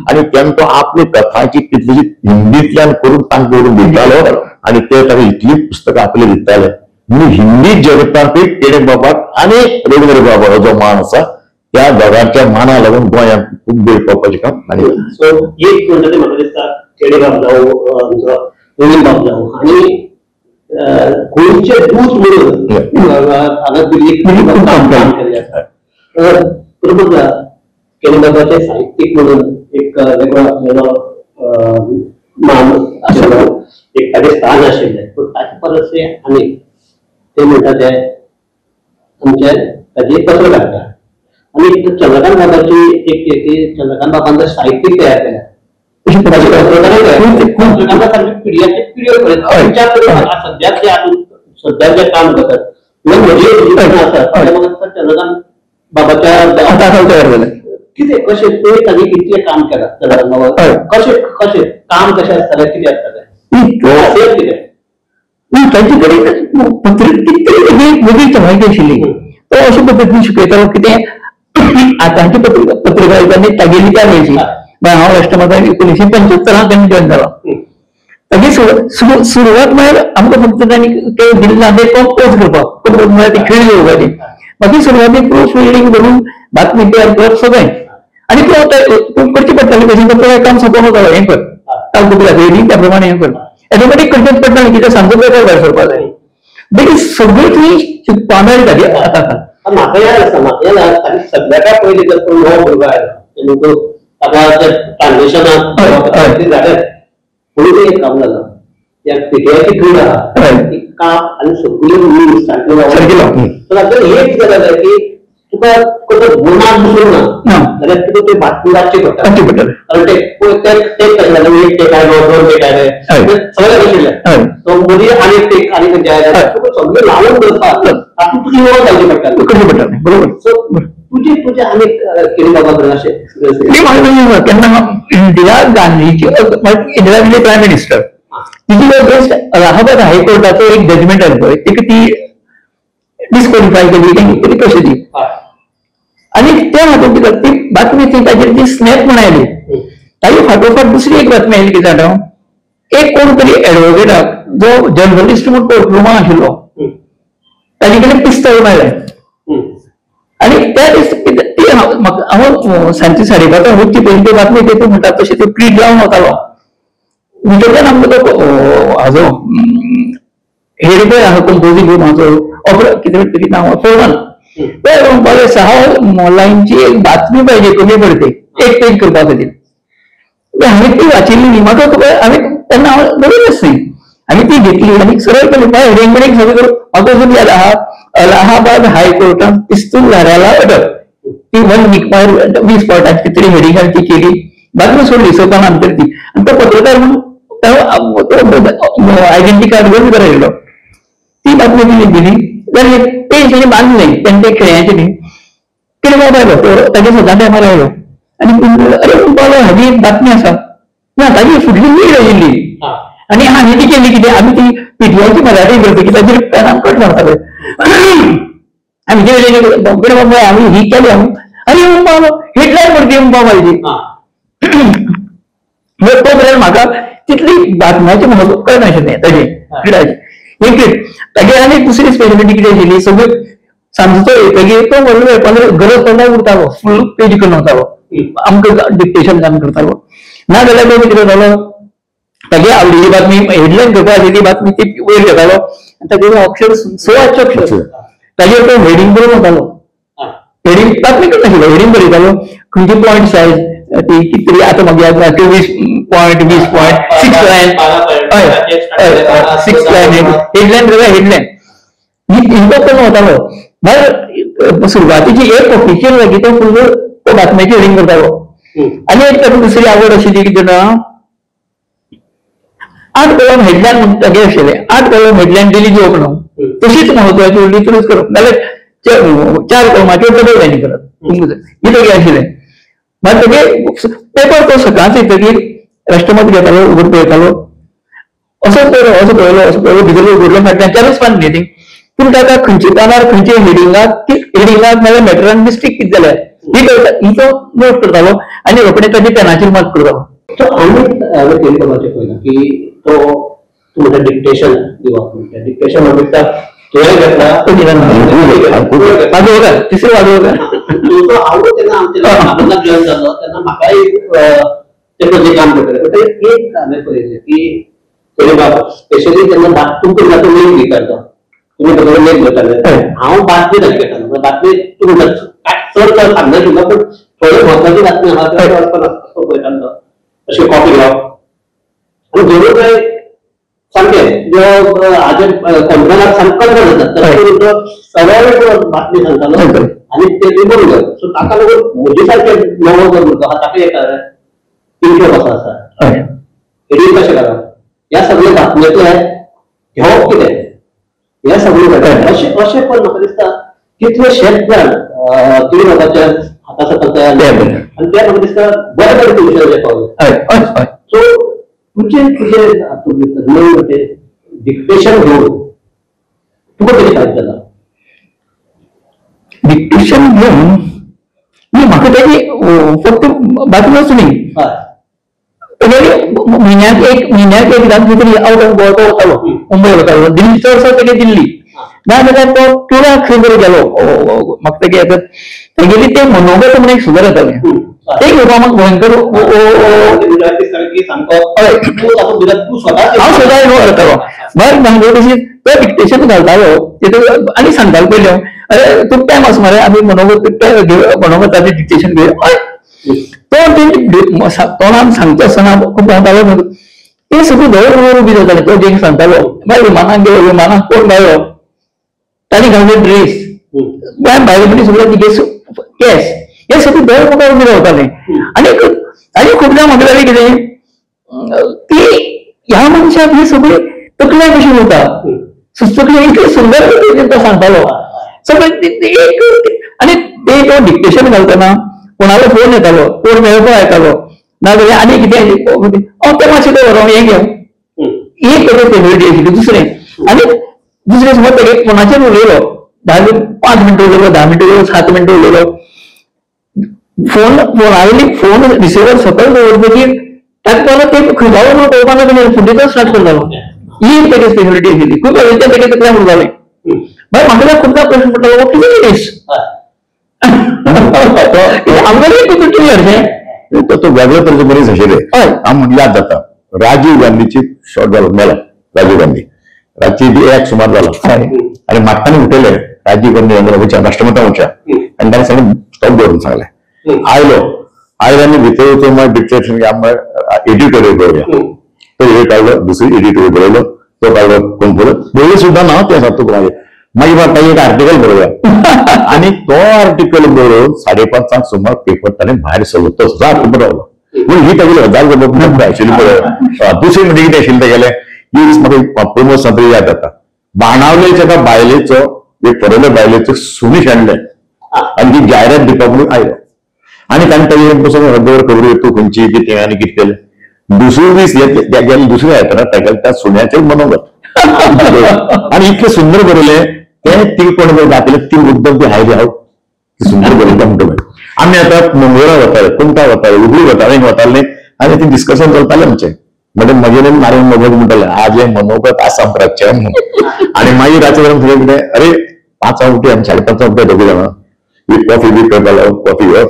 आनी तांकां आपली कथाची कितलीशी हिंदींतल्यान करून तांकां करून दितालो आनी ते ताका इतली पुस्तकां आपले दिताले. म्हणून हिंदी जगतांतूय केणी बाबाक आनी रवींद्र बाबा जो मान आसा त्या दोगांच्या माना लागून गोंयांत खूब वयर पावपाचें काम आनी सो एक म्हणटा तें म्हाका दिसता केणी बाब जावं, आमचो रवींद्र बाब जावं आनी गोंयचे दूत म्हणून हांगा दिल्लीक काम केल्लें आसा. बरोबर, केणी बाबाचे साहित्यीक म्हणून एक वेगळो आपल्यालो मान आशिल्लो, एक ताचें स्थान आशिल्लें. पूण ताचे परस आनी ते म्हणटा ते आमचे ताची पत्रकारिता आनी चंद्रकांत बाबाची एक की चंद्रकांत बाबान जर साहित्यीक तयार केल्या सद्या जे सद्या जे काम करतात म्हजी आसा चंद्रकांत बाबाच्या तयार जालें. कितें कशें ते तांणी कितलें काम केलां चंद्रकांत बाबा, कशें कशें काम कशें आसतालें, कितें आसतालें, कितें तांचे कडेन पत्रिका वेगळी चमायकी आशिल्ली. तो अशे पद्दतीन शिकयतालो कितें आतांची पत्रकारिता तागेली काय मेळची. हांव राष्ट्रमतान 1975 तांणी जॉयन जालो. तागे सुरवात म्हळ्यार आमकां फक्त तांणी ते दिल्लें ना तें कंपोज करपाक, कंपोज म्हळ्यार ती खेळ घेवपाची. बाकी सुरवातीक प्रूफ रिडींग करून बातमी तयार करप सगळें आनी तो करचें पडटालें. कशें तो काम सोंपोवन वतालो, हें कर तांकां दाखयली त्या प्रमाणे हें कर, ऑटोमॅटीक करचेंच पडटालें कित्याक सामको पेपर भायर सरपाक जाय. बेगीन सगळीं थंय शिकपा मेळटाली. आतां म्हाका याद आसा, म्हाका याद आसा सगळ्या पयलीं जर कोण नवो भुरगो आयलो ताका ट्रान्झेक्शनाक जालें पयलीं एक काम जालां त्या पिटीआयची क्रीड आहा ती काप आनी सगळी न्यूज सारकी तर एक कितें जालें की तुका कसो गुणाक बसून ना जाल्यार तुका ते बातमी वाचची पडटा कारण ते टेक कशें जालें एक टेक आयलो दोन टेक आयले सगळें आशिल्लें सो मदीं आनी टेक आनी खंयचे आयले तुका सगळें लावून दवरपाक तातूंत तुका इन्वॉल्व जावचें पडटा करचें पडटा बरोबर. सो तुजे तुजे आनी कितें बाबा कडेन अशें केन्ना इंदिरा गांधीची इंदिरा गांधी प्रायम मिनिस्टर तिची अगेन्स्ट अलाहाबाद हायकोर्टाचो एक जजमेंट आयलो पळय तेका ती डिस्क्वॉलिफाय केली ती कशी ती आनी त्या हातूंत कितें ती बातमी ती ताजेर ती स्नॅप म्हण आयली ताजी फाटोफाट दुसरी एक बातमी आयली कितें जाणा एक कोण तरी एडवोकेटाक जो जर्नलिस्ट म्हूण कोर्टरुमान आशिल्लो ताजे कडेन पिस्तोल मेळ्ळें आनी त्या दीस ती हांव सांजची 5:30 वचची पयलीं ती बातमी ते म्हणटा तशें त्यो क्रीड लावन वतालो भितरल्यान आमकां तो हाजो हेड पळय आहा कंपोजींग रूमाचो कितें तरी नांव फोरमन म्हणपाक 6 लायनची एक बातमी पाहिजे कमी पडते एक पेज करपा खातीर हांवें ती वाचिल्ली न्ही म्हाका खबर हांवें तेन्ना हांव बरयलेंच न्ही आनी ती घेतली आनी सरळ केली मागीर हेडिंग बिडिंग सगळें करून म्हाका अजून याद आहा अलाहाबाद हायकोर्टान पिस्तूल धाऱ्याला अटक ती 1 वीक मागीर 20 पॉयंटाची तरी हेडिंग हांवें ती केली बातमी सोडली 6 पानां भितर ती आनी तो पत्रकार म्हणून आयडेंटिटी कार्ड घेवन भितर आयिल्लो ती बातमी तिणी दिली जाल्यार पेज तेणें बांदलें तेणें ते खेळ्याचें न्ही कितें बाबा आयलो तो ताजे सदां टायमार आयलो आनी अरे म्हणपाक लागलो हाजी एक बातमी आसा ना ताजी फुडली लीड आशिल्ली आनी हांवें ती केली कितें आमी ती पीटीआयची मराठी करतकीर ताजेर पेनान कट मारताले आमी ते बाबा आमी ही केली अरे म्हणपाक लागलो हेडलायन वरती म्हणपाक पाहिजे तो पर्यंत म्हाका तितली बातम्याचें म्हत्व कळनाशिल्लें ताजें क्रिडाचें एक तागेर आनी दुसरी स्पेशलिटी कितें आशिल्ली सगळ्यो सांजचो येतकीर तो व्हडलो वेपार गरज पडल्यार उरतालो फूल पेज करून वतालो आमकां डिक्टेशन काम करतालो ना जाल्यार तो कितें करतालो तागे आवडीची बातमी हेडलायन करपा आशिल्ली बातमी ती वयर घेतालो आनी तागेले अक्षर 125 अक्षर ताजेर तो हेडींग बरोवन वतालो हेडींग बातमी करनाशिल्लो हेडींग बरयतालो खंयची पॉयंट सायज ती कितें तरी आतां म्हाका याद ना 24 पॉयंट 20 पॉयंट 6 लायन हय 6 लायन हेडलायन बरयता हेडलायन ही करून वतालो मागीर सुरवातीची एक ऑफिशियल लागीं तो फुल तो बातम्याची हेडींग करतालो. आनी एक ताका दुसरी आवड आशिल्ली कितें जाणा 8 कॉलम हेडलायन म्हूण तागेर आशिल्लें 8 कॉलम हेडलायन डेली दिवप न्हू तशीच म्हत्वाची उरली तरच करप नाल्यार 4 कॉलमाच्यो डबल लायनी करप ही तागेर आशिल्लें. मागीर तागे पेपर तो सकाळच येतकीर राष्ट्रमत घेतालो उगड पळयतालो असो पळयलो असो पळयलो असो पळयलो भितर उगडलो फाटल्यान 4च पान न्ही ती पूण ताका खंयच्या पानार खंयच्या हेडिंगाक हेडिंगाक नाल्यार मॅटरान मिस्टेक कितें जाल्या ही कळटा ही तो नोट करतालो आनी रोखडें ताजे पेनाचेर मार्क करतालो. तो आनी हांवें केली बाबाचें पळयलां की तो तूं म्हणटा डिक्टेशन दिवप म्हणटा डिक्टेशन म्हणटा तुवें घेतला वाजोवकार तिसरो वाजोवकार तुजो आवड तेन्ना आमच्या जॉईन जालो तेन्ना म्हाकाय ते पद्दतीन काम करताले. बट एक हांवें पळयलें की केली बाबा स्पेशली जेन्ना तुमकां म्हणटा तो लेख दितालो तुमी बरोबर लेख घेताले हांव बातमी ताजी घेतालो बातमी तूं म्हणटा चड चड सांगनाशिल्लो पूण थोड्यो म्हत्वाची बातमी आहा त्यो वचपाक पळयतालो अशें कॉपी घेवप आनी जरूर काय सामकें जो हाजेर कॉम्प्युटराक सामको जाता तो सरळ बातमी सांगतालो आनी ते बरोवन घेवप. सो ताका लागून म्हजे सारके नवो जो भुरगो आहा ताका एक इंट्रो कसो आसा एडिट कशें करप ह्या सगळ्या बातमेंतलें घेवप कितें ह्या सगळ्यो अशें अशें पण म्हाका दिसता कितलेशेच जाण कितें बाबाच्या हाता सकयल तयार जाले आनी ते म्हाका दिसता बरे बरे पोजिशनाचेर पावले. सो तुजे तुजे हातूंत भितर डिक्टेशन घेवन तुका कितें फायदो जाला? डिक्टेशन घेवन म्हाका ताजी फक्त बातमीच न्ही म्हयन्याक एक एकदां खंय तरी आवट ऑफ गोवा तो वतालो मुंबय वतालो दिल्ली चडसो तेगे दिल्ली ना जाल्यार तो टुराक खंय तरी गेलो म्हाका तेगे आतां तेगेली ते मनोगत म्हण एक सुदार जातालें ते घेवपा म्हाका भयंकर हांव स्वता इनवॉल्व जातालो. मागीर म्हाका तशी तो डिक्टेशन घालतालो तितून आनी सांगतालो पयलीं हांव अरे तूं टायम आसा मरे आमी मनोगत मनोगताचें डिक्टेशन घेवया. हय तो तोंडान सांगता आसतना खूब धांवतालो. ते सगळे दोळे उबी जाताले. तो जें सांगतालो मागीर विमानाक गेलो, विमानाक कोण मेळ्ळो, ताणी घातले ड्रेस, गोंयांत भायले मनीस सगळे केस केस हे सगळे दोळे मुखार उबी रावताले. आनी आनी खुबदां म्हाका जालें कितें की ह्या मनशाक हे सगळे तकल्या कशी उरता, तकले इतले सुंदर तो सांगतालो सगळे एक. आनी ते तो डिक्टेशन घालतना कोणालो फोन येतालो, कोण मेळपाक येतालो, नाजाल्यार आनी कितें हांव तें मातशें दवर हें घेवन एक तेजे फेसिलिटी आशिल्ली. दुसरें आनी दुसरें समज तेगे फोनाचेर उलयलो 10 5 मिनटां उलयलो, 10 मिनटां उलयलो, 7 मिनटां उलयलो, फोन फोनावयली फोन रिसिवर सकयल दवरतकीर ताका परत ते खंय जावं म्हणून पळोवपाक लागले, फुडें स्टार्ट करतालो. ही एक तेगे स्पेशलिटी आशिल्ली. खूब वेळार तेगे तकल्यान उरतालें. मागीर म्हाका खुबदां प्रश्न पडटालो, कितें मनीस आमगेलें खूब हरशें तो वेगळे तरेचे मनीस आशिल्ले. आम याद जाता राजीव गांधीची शॉर्ट जालो, मेलो राजीव गांधी रातची 1 सुमार जालो आनी म्हाका उठयले राजीव गांधी वच्या राष्ट्रमता वच्या आनी ताणें सांगलें स्टॉप दवरून सांगलें. आयलो आयलो आनी भितर वचून मागीर डिक्टेशन एडिटोरियल बरोवया, तो एक काडलो, दुसरी एडिटोरियल बरयलो, तो काडलो कोण बरोवलो बरोवलो सुद्दां ना तें सांगता तुका. मागीर म्हाका एक आर्टिकल बरोवया आनी तो आर्टिकल बरोवन 5:30 सुमार पेपर ताणें भायर सरलो, तो रात बरोवलो. पूण ही तागेली हजार जबाबदारी आशिल्ली पळय. दुसरी म्हणजे कितें आशिल्लें तेगेलें, ही म्हाका प्रमोद सांत्रे याद जाता, बाणावलेच्या एका बायलेचो एक परोले बायलेचो सुनीश हाडलें आनी ती जायरात दिवपाक म्हणून आयलो आनी ताणें ताजे पसून अर्दवर खबर तूं खंयची कितें आनी कितें केलें. दुसरे दीस गेले दुसरे येतना तागेल्या त्या सुण्याचेर मनोगत आनी इतलें सुंदर बरयलें तें ती कोण दाखयलें ती मुद्दम ती हायली हांव सुंदर बरयता म्हणटा. आमी आतां मंगळूरा वताले, कुमटा वताले, हुबळी वताले, वताले आनी ते डिस्कशन चलतालें आमचें. म्हणजे म्हजें नारायण मगज म्हणटालें आज हें मनोगत आसा रातचें म्हणून. आनी मागीर रातचे जाल्यार थंय कितें अरे 5 उठया आमी 5:30 उठया दोगूय जाणां, एक कॉफी बी करतालो, कॉफी घेवप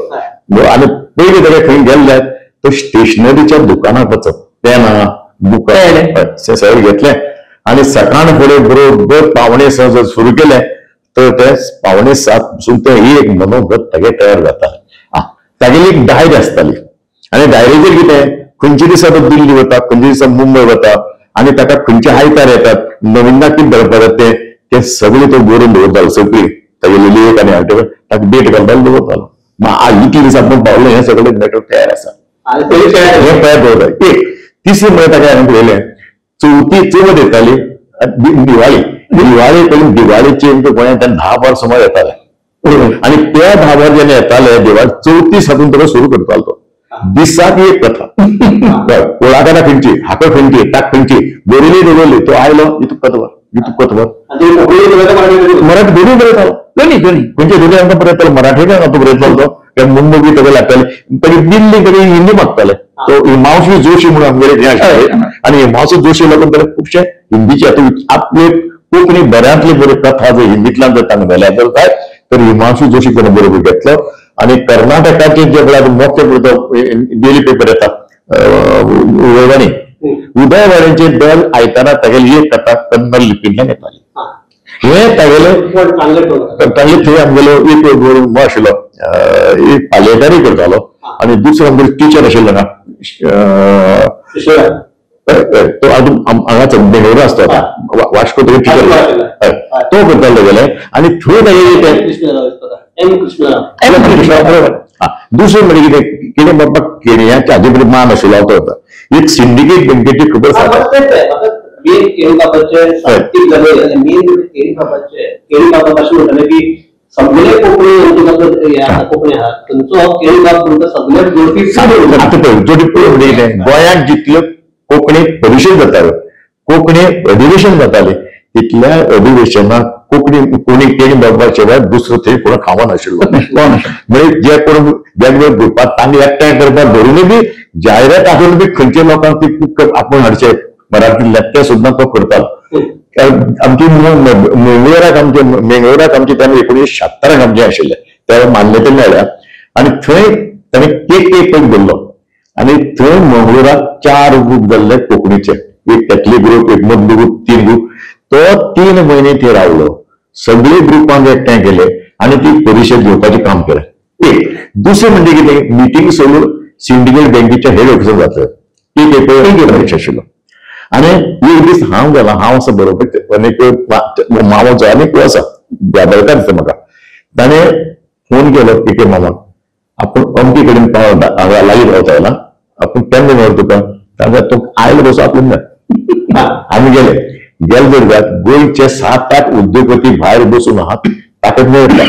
आनी पयलीं ताका खंय गेल्ले तो स्टेशनरीच्या दुकानात वचप, पेनां बुकां सगळें घेतलें आनी सकाळ फुडें बरोबर 5:45 जर सुरू केलें तर ते 6:45 पसून ते ही एक मनोगत तागे तयार जाता. तागेली एक डायरी आसताली आनी डायरीचेर कितें खंयचे दिसा तो दिल्ली वता, खंयचे दिसा मुंबय वता आनी ताका खंयचे आयतार येतात, नविंदा कितें बरोवपाक जाता ते सगळें तो बरोवन दवरतालो. सगळी तागेली लेख आनी आर्टिकल ताका डेट घालतालो दवरतालो. मागीर इतले दिसा आपूण पावलो हें सगळें मॅटर तयार आसा, हें तयार दवरता. एक तिसरें म्हळ्यार ताका हांवें पळयलें चवथ येताली, दिवाळी, दिवाळी पयलीं दिवाळीचे गोंयांत 10 बार सुमार येताले आनी त्या 10 बार जेन्ना येताले दिवाळी चवथी साकून ताका सुरू करतालो तो दिसाक एक कथा, कोळाकारा खंयची, हाका खंयची, ताक खंयची, बरयली दवरली, तो आयलो इतू कथवर इतू कथवर मराठी दोन्ही बरयतालो, दोन्ही दोन्ही खंयचे दोन्ही आमकां बरयतालो, मराठी तो बरयतालो तो मुंबय बी ताका लागताले, ताका दिल्ली कडेन हिंदी मागताले. तो हिमांशु जोशी म्हणून आमगेले हें आशिल्ले आनी हिमांशु जोशी लागून ताणें खुबशे हिंदीचे आतां आपले कोंकणी बऱ्यांतली बऱ्यो कथा जर हिंदींतल्यान जर ताणें व्हेल्या तर काय तर हिमांशु जोशी ताणें बरोबर घेतलो. आनी कर्नाटकाचे जे पळय आतां मोठे डेली पेपर येता उदयवाणी, उदयवाणीचे दर आयतारा तागेली एक कथा कन्नड लिपींतल्यान येताली. हे तागेले तांगेले थंय आमगेलो एक आशिल्लो एक पालेकारी करतालो आनी दुसरो आमगेलो टिचर आशिल्लो ना तो आजून हांगाच बेंगळुरू आसता वास्को तरी टिचर तो करतालो तेगेले आनी थंय तागेले बरोबर. दुसरें म्हणजे कितें कितें बाबा केणयाच्या हाजे पयलीं मान आशिल्लो तो होता एक सिंडिकेट बँकेची खबर सांगता. मेन केळीबाबाचे साहित्यीक जाले, मेन केळीबाबाचे केळीबाबा अशें म्हणटाले की सगळे कोंकणी कोंकणी आहात थंयचो केळीबाब म्हणटा सगळे जोडपी. आतां पळय जोडी पळय म्हणजे कितें गोंयांत जितल्यो कोंकणी परिशद जाताल्यो, कोंकणी अधिवेशन जातालें, तितल्या अधिवेशनाक कोंकणी कोणी केणी बाबा शिवाय दुसरो थंय कोण खावो नाशिल्लो. म्हणजे जे कोण वेगवेगळ्या ग्रुपात तांणी एकठांय करपाक धरूनय बी जायरात आसून बी खंयच्या लोकांक ती आपोवन हाडचे मराठींतल्यान ते सुद्दां तो करतालो. आमची मंगळूराक आमचे मंगळूराक आमचे तेन्ना 1976 आमचे आशिल्ले त्या मान्यता मेळ्ळ्या आनी थंय ताणें केक केक पळय दवरलो आनी थंय मंगळूराक 4 ग्रूप जाल्ले कोंकणीचे, एक कॅथलीक ग्रूप, एक मदलो ग्रूप, 3 ग्रूप. तो 3 म्हयने थंय रावलो, सगळे ग्रुपांक एकठांय केले आनी ती परिशद घेवपाचें काम केलें. एक दुसरें म्हणजे कितें मिटींग सोडून सिंडिकेट बँकेच्या हेड ऑफिसर जातले एक एक आशिल्लो. आनी एक दीस हांव गेला, हांव असो बरोबर आनीक मामाचो आनीक आसा बेबलकार दिसता म्हाका, ताणें फोन केलो के के मामाक, आपूण अमके कडेन पावला लागीं रावता ना, आपूण केन्ना मेळ्ळो तुका, तांकां तो आयलो बसो आपूण ना. आमी गेले गेले दर्गात गोंयचे 7-8 उद्योगपती भायर बसून आहात, ताका मेळटा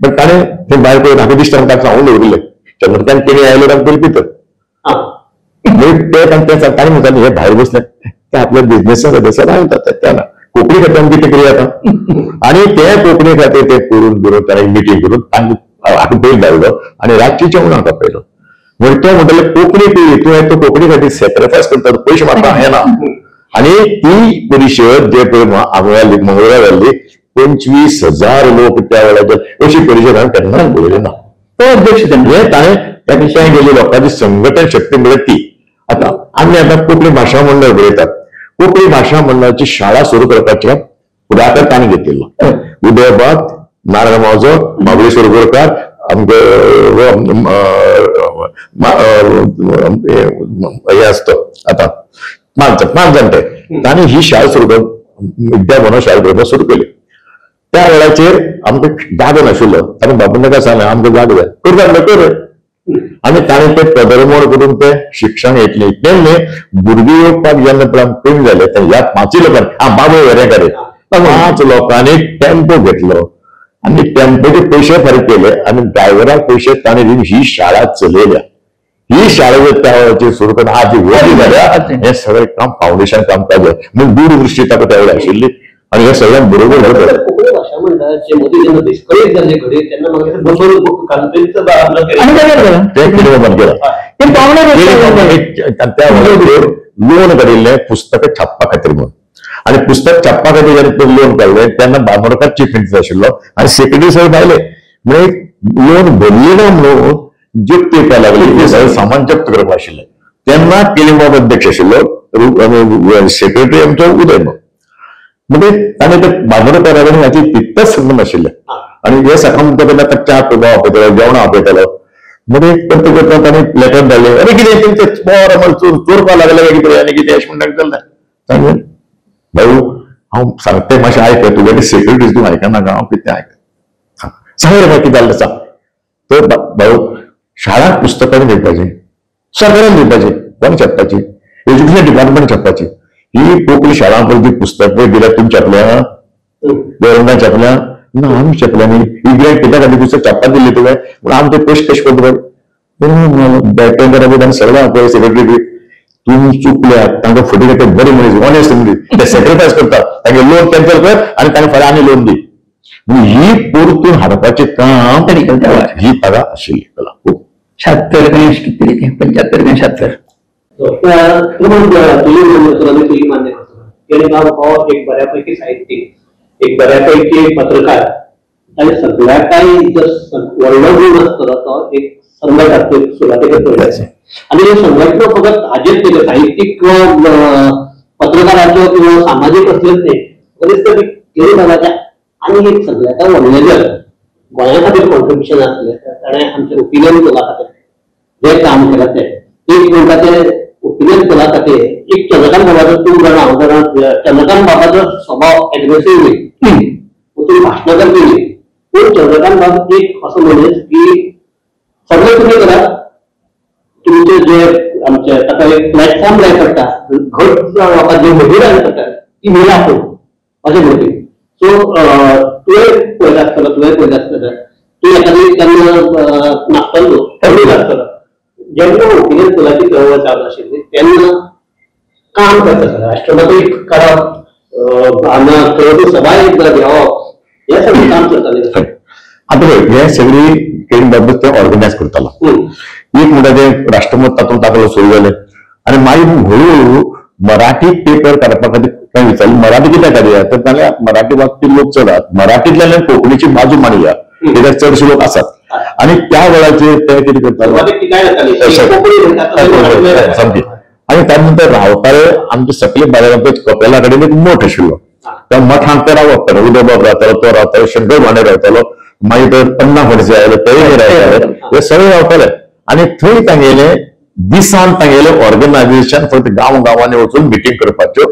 पण ताणें ते भायर पळय म्हाका दिसता ताका सांगून दवरिल्लें चंद्रकांत केणी आयलो ताका पयलीं भितर ते ताणें म्हणटालें हे भायर बसले ते आपल्या बिझनेसा सदस्य सांगतात त्या ना कोंकणी खातीर आमी कितें करूया आतां. आनी ते कोंकणी खातीर ते करून करून ताणें मिटींग करून तांकां आतां पयलीं धाडलो आनी रातची जेवणाक आपयलो. म्हणजे तो म्हणटाले कोंकणी पयली तूं तो कोंकणी खातीर सॅक्रिफायस करता, पयशे म्हाका येना. आनी ती परिशद जे पळय हांगा मंगळूरा जाल्ली 25,000 लोक त्या वेळाचेर अशी परिशद हांवें केन्नाच पळयली ना. तो अध्यक्ष हे ताणें त्या दिसांनी गेली लोकांची संघटन शक्ती म्हळ्यार ती. आतां आमी आतां कोंकणी भाशा मंडळ बरयतात, कोंकणी भाशा मंडळाची शाळा सुरू करपाचे फुडाकार ताणें घेतिल्लो. उदयबाब, नारायण मावजो, महाबळेश्वर बोरकार, आमचे हे आसतो आतां 5 जाण ते ताणें ही शाळा सुरू कर विद्या भवन शाळा करपाक सुरू केली. त्या वेळाचेर आमकां जागो नाशिल्लो, ताणें बाबून ताका सांगलें आमकां जागो जाय, करता म्हणल्यार कर. आनी ताणें ते पदरमोड करून ते शिक्षण घेतलें. इतलें न्हय भुरगीं येवपाक जेन्ना पळय कमी जालें तेन्ना ह्या 5 लोकांनी बाबू वेरेंकार 5 लोकांनी टेम्पो घेतलो आनी टेम्पोचे पयशे फारीक केले आनी ड्रायव्हराक पयशे ताणें दिवन ही शाळा चलयल्या. ही शाळा जर त्या वेळाचेर सुरू करून आज व्हडली जाल्या हें सगळें काम फावंडेशन काम काज म्हणून दूरदृश्टी ताका त्या वेळार आशिल्ली आनी हे सगळ्यांक बरोबर. कोंकणी भाशा मंडळाचे मदीं जेन्ना डिस्करेज जाल्ले घडये तेन्ना म्हाका बसून त्या वेळाचेर लोन काडिल्लें पुस्तकां छापपा खातीर म्हणून, आनी पुस्तक छापपा खातीर जेन्ना लोन काडलें तेन्ना बांदोडकार चीफ मिनिस्टर आशिल्लो आनी सेक्रेटरी साहेब आयले म्हणजे लोन भरली ना म्हणून जप्त येवपाक लागले, ते सगळें सामान जप्त करपाक आशिल्लें. तेन्ना केलीबाब अध्यक्ष आशिल्लो, सेक्रेटरी आमचो उदय. म्हणजे ताणें ते बांदोडकारा कडेन हाची तितकेच संबंद आशिल्ले. आनी हे सकाळ म्हणटा तेन्ना ताका च्या पिवपाक आपयतालो, जेवणाक आपयतालो. म्हणजे करता करता ताणें लेटर धाडलें, अरे कितें तुमचें चोर चोरपाक लागले काय कितें आनी कितें अशें म्हणटा चल्लें. सांगलें भाऊ हांव सांगता मातशें आयक, तुगे सेक्रेटरी तूं आयकनाका, हांव कितें आयक सांग रे कितें जालें सांग. तर भाऊ शाळांक पुस्तकां दिवपाची, सरकारान दिवपाची, कोण छापपाची, एज्युकेशन डिपार्टमेंट छापपाची. ही कोंकणी शाळां पळय जी पुस्तकां दिल्या तुमी छापल्या, गव्हर्मेंटान छापल्या ना, आमी छापल्या न्ही. ही ग्रँट कित्या खातीर पुस्तक छापपाक दिल्ली तुवें, पूण आमचे पयशे कशे करता बॅक सगळें आपय सेक्रेटरी तुमी चुकल्यात, तांकां फुडें घेतात बरे मनीस, ऑनेस्ट मनीस, ते सॅक्रिफायस करतात, तांगे लोन कॅन्सल कर आनी तांकां फाल्यां आनी लोन दी. ही परतून हाडपाचें काम ही ताका आशिल्ली कला. खूब 76 काय कितें 75 काय 76 तुझी मान्य करतो. केणेबाब हो एक बऱ्यापैकी साहित्यिक, एक बऱ्यापैकी पत्रकार आणि सगळ्या काही जर व्हडलो गुण आसतलो तो एक संघटनात्मक सुरवातेक पळयता. आणि हे संघटना फकत हाजेर केले साहित्यिक किंवा पत्रकाराच्यो किंवा सामाजीक असलेच न्ही, बरेच तरी केणेबाबाच्या आनी एक सगळ्या काय व्हडलें जर गोंया खातीर कॉन्ट्रिब्युशन आसलें तर ताणें आमचें ओपिनियन पोला खातीर जें काम केलां तें एक म्हणटा तें ओपिनियन पोला खातीर एक चंद्रकांत बाबाचो तूं जाणा हांव जाणा, चंद्रकांत बाबाचो स्वभाव एग्रेसीव न्ही, वचून भाशणां करपी न्ही, पूण चंद्रकांत बाब एक असो मनीस की सगळें तुमी करात, तुमचे जे आमचे ताका एक प्लॅटफॉर्म जाय पडटा, घट लोकांक जे मजूर जाय पडटा ती मेळा आपूण अशें म्हणटी. सो तुवें पळयता आसतलो, तुवें पळयता आसतलो, तूं एखादी तेन्ना नासतलो पळयता आसतलो, जेन्ना ओपिनियन पोलाची चळवळ चालू आशिल्ली तेन्ना काम करता आसतना राष्ट्रमतूय करप, हांगा प्रभू सभाय घेवप, हें सगळें काम चलतालें. आतां पळय हे सगळी केणीबाब ते ऑर्गनायज करतालो. एक म्हणटा तें राष्ट्रमत तातूंत ताका सुरू जालें आनी मागीर हळूहळू मराठी पेपर काडपा खातीर काय विचारलें मराठी कित्याक काडया, तर ताणें मराठी वाचपी लोक चड आहात, मराठींतल्यान कोंकणीची बाजू मांडया कित्याक चडशे लोक आसात. आनी त्या वेळाचेर ते कितें करताले सामकी. आनी त्या नंतर रावताले आमचे सकले बाजारांत कपेला कडेन एक मठ आशिल्लो, त्या मठांत ते रावप, उदयबाब रावतालो, तो रावतालो, शंकर भांडे रावतालो, मागीर तो पन्ना फडसे आयले तेय रावताले, हे सगळे रावताले. आनी थंय तांगेले दिसान तांगेले ऑर्गनायझेशन फक्त गांव गांवांनी वचून मिटींग करपाच्यो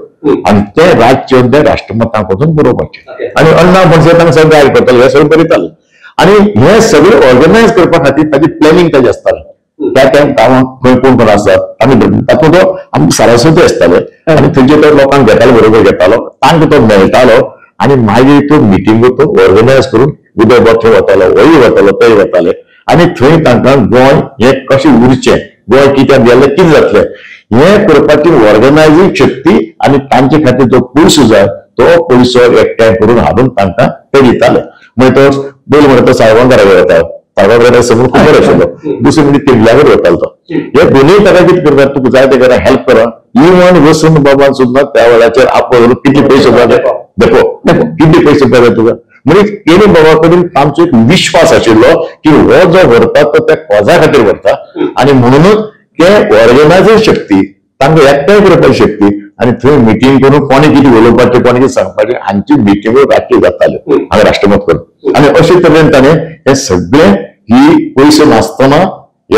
आनी ते रातचे ते राष्ट्रमताक वचून बरोवपाचे आनी अण्णा म्हणसर तांकां सगळें गायड करताले, हे सगळें बरयताले. आनी हे सगळें ऑर्गनायज करपा खातीर ताजें प्लॅनिंग ताजें आसतालें. त्या त्या गांवांत खंय कोण कोण आसात आमी तातूंत तो आमकां सारस्वती आसताले आनी थंयचे तो लोकांक घेतालो, बरोबर घेतालो, तांकां तो मेळटालो आनी मागीर त्यो मिटिंगो तो ऑर्गनायज करून उदय बाब थंय वतालो, होय वतालो, तेय वताले आनी थंय तांकां गोंय हें कशें उरचें, गोंय कित्याक गेलें, कितें जातलें हें करपाची ऑर्गनायजींग शक्ती आनी तांचे खातीर जो पयसो जाय तो पयसो एकठांय करून हाडून तांकां ते दिताले. मागीर तो पयलीं म्हणटा तो साळगांवकारागेर वता, साळगांवकारा समोर खूब बरो आशिल्लो, दुसरें म्हणजे तिंडल्यागेर वतालो तो. हे दोनूय ताका कितें करता, तुका जाय ते करा, हेल्प करा. इवन वसंत बाबान सुद्दां त्या वेळाचेर आपलो कितले पयशे जाय देखो कितले पयशे जाय तुका. म्हणजे केणी बाबा कडेन आमचो एक विश्वास आशिल्लो की हो जो व्हरता तो त्या कॉजा खातीर व्हरता आनी म्हणूनच ते ऑर्गनायझिंग शक्ती तांकां एकठांय करपाची शक्ती आनी थंय मिटींग करून कोणी कितें उलोवपाचें, कोणी कितें सांगपाचें हांची मिटिंगो रातच्यो जाताल्यो हांगा राष्ट्रमत करून. आनी अशे तरेन ताणें हे सगळें ही पयसो नासतना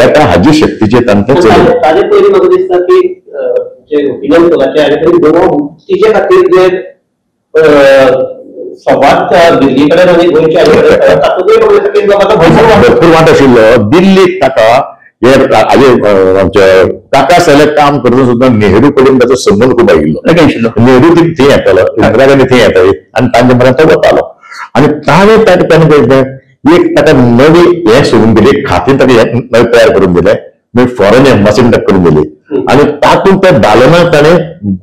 एका हाजी शक्तीचेर तांकां चलयलें. ताजे पयलीं म्हाका दिसता की जे ओपिनियन पोलाचे आनी गोवा मुक्तीचे खातीर जे संवाद दिल्ली कडेन आनी गोंयच्या तातूंतय भरपूर वांटो आशिल्लो. दिल्लीक ताका हे आजे आमचे काका साहेब काम करून सुद्दां नेहरू कडेन ताचो संबंद खूब आयिल्लो. नेहरू थंय येतालो, इंदिरा गांधी थंय येताली आनी तांचे मरान तो वतालो आनी ताणें ताणें पळयलें एक ताका नवी हें सोडून दिली, खातीर ताका हें नवें तयार करून दिलें, मागीर फॉरेन एम्बासिड ताका करून दिली आनी तातूंत त्या दालनाक ताणें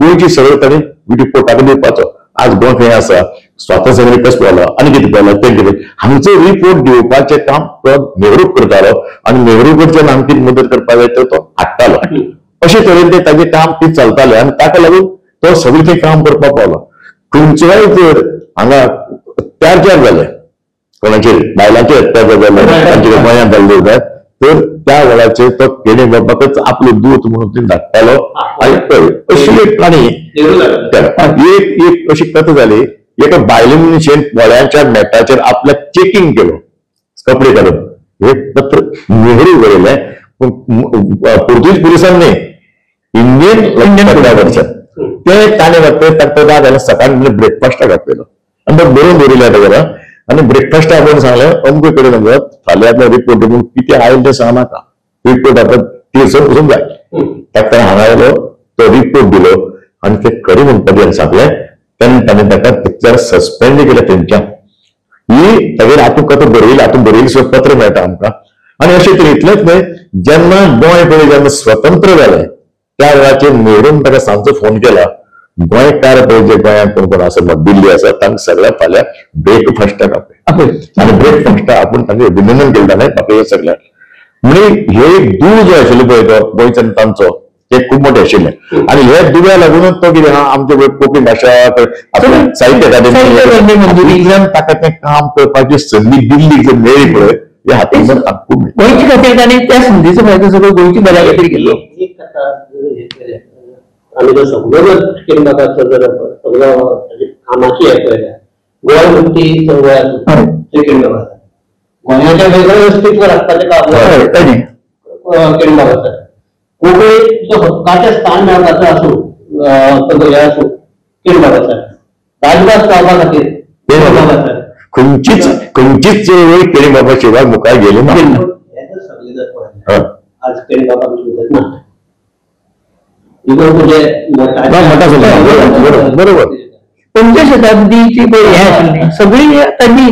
गोंयची सगळें ताणें रिपोर्टाक दिवपाचो. आज गोंय खंय आसा, स्वातंत्र्य कसो पावलो आनी कितें पावलो तें कितें हांगचो रिपोर्ट दिवपाचें काम तो नेहरूक करतालो आनी नेहरू कडच्यान आमकां कितें मदत करपाक जाय तो हाडटालो. अशे तरेन ते ताजें काम ती चलतालें आनी ताका लागून तो सगळें थंय काम करपाक पावलो. खंयचोय जर हांगा अत्याचार जाले, कोणाचेर बायलांचेर अत्याचार जाले, तांचे गोंयांत जाल्ले जाय तर त्या वेळाचेर तो केणी बाबाकच आपलो दूत म्हणून थंय धाडटालो. आनी पळय अशी एक काणी एक एक अशी कथा जाली, एका बायले मनशेन पोळ्यांच्या मेटाचेर आपल्याक चेकिंग केलो कपडे काडून. हे पत्र नेहरू बरयलें, पूण पुर्तुगीज पुलिसान न्ही, इंडियन पत्रावरच्यान ते ताणें वाटतं ताका राग आयलो. सकाळीं ब्रेकफास्टाक आपयलो आनी तो बरोवन दवरिल्लें आतां घरा आनी ब्रेकफास्टाक आपोवन सांगलें अमके कडेन वच, फाल्यां आपलो रिपोर्ट दिवन कितें आयलें तें सांग नाका, रिपोर्ट आपण थंयसर वचूंक जाय. ताका हांगा आयलो, तो रिपोर्ट दिलो आनी ते खरें म्हणपाचें सांगलें. तेन्ना ताणें ताका तितल्यार सस्पेंड केलें थंयच्यान. ही तागेर हातूंत कथा बरयली, हातूंत बरयली सुद्दां पत्र मेळटा आमकां. आनी अशें तरेन इतलेंच न्हय, जेन्ना गोंय पळय जेन्ना स्वतंत्र जालें त्या वेळाचेर नेरून ताका सांजचो फोन केला, गोंयकार पळय जे गोंयांत कोण कोण आसा, दिल्ली आसा, तांकां सगळ्या फाल्यां ब्रेकफास्टाक आपय आनी ब्रेकफास्टाक आपूण तांचें अभिनंदन केलें ताणें आपल्या सगळ्यांक. म्हणजे हे एक दूर जो आशिल्लो पळय तो गोंयचो आनी तांचो ते खूब मोठे आशिल्ले आनी हे दुव्या लागूनच तो कितें आहा आमचे कोंकणी भाशा साहित्य अकादेमी ताका तें काम करपाची संदी दिल्ली जी मेळ्ळी पळय हे हातूंत खूब गोंयची खातीर ताणें त्या संदीचो फायदो सगळो गोंयची बऱ्या खातीर केलो. आमी जर सगळो जर केणी बाबाचो जर सगळो कामाची हें पळयल्यार गोंय मुक्ती चळवळ आसूं केणी बाबा आसा, गोंयाच्या वेगळें अस्तित्व राखपाचें काम केणी बाबाचो, कोंकणीचो हक्काचें स्थान मेळपाचो आसूं हें आसूं केणी बाबाचो, राजभास पावपा खातीर केणी बाबाचो, खंयचीच खंयचीच चळवळ केणी बाबा शिवाय मुखार गेली ना. हें जर सगळें जर पळयलें आज केणी बाबा आमचे भितर ना, इवन म्हणजे बरोबर पंच शताब्दीची पळय हें आशिल्ली सगळी तांची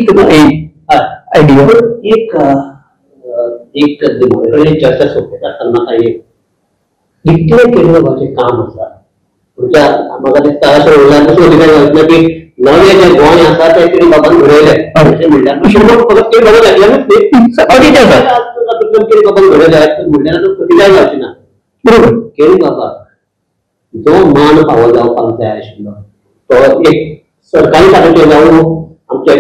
आयडिया. एक एक चर्चा सोंपयता आसतना म्हाका एक इतलें केणी बाबाचें काम आसा म्हणजे म्हाका दिसता अशें म्हणल्यार तशें अधिकारी की नवें जें गोंय आसा तें केणी बाबान घडयलें अशें म्हणल्यार फकत केणी बाबा जातल्यानूच न्ही, तातूंतल्यान केणी बाबान घडयलें म्हणल्यार प्रतिकाय जावची ना. बरोबर, केणी बाबा जो मान फावो जावपाक जाय आशिल्लो तो एक सरकारी खात्याचेर जावं, आमच्या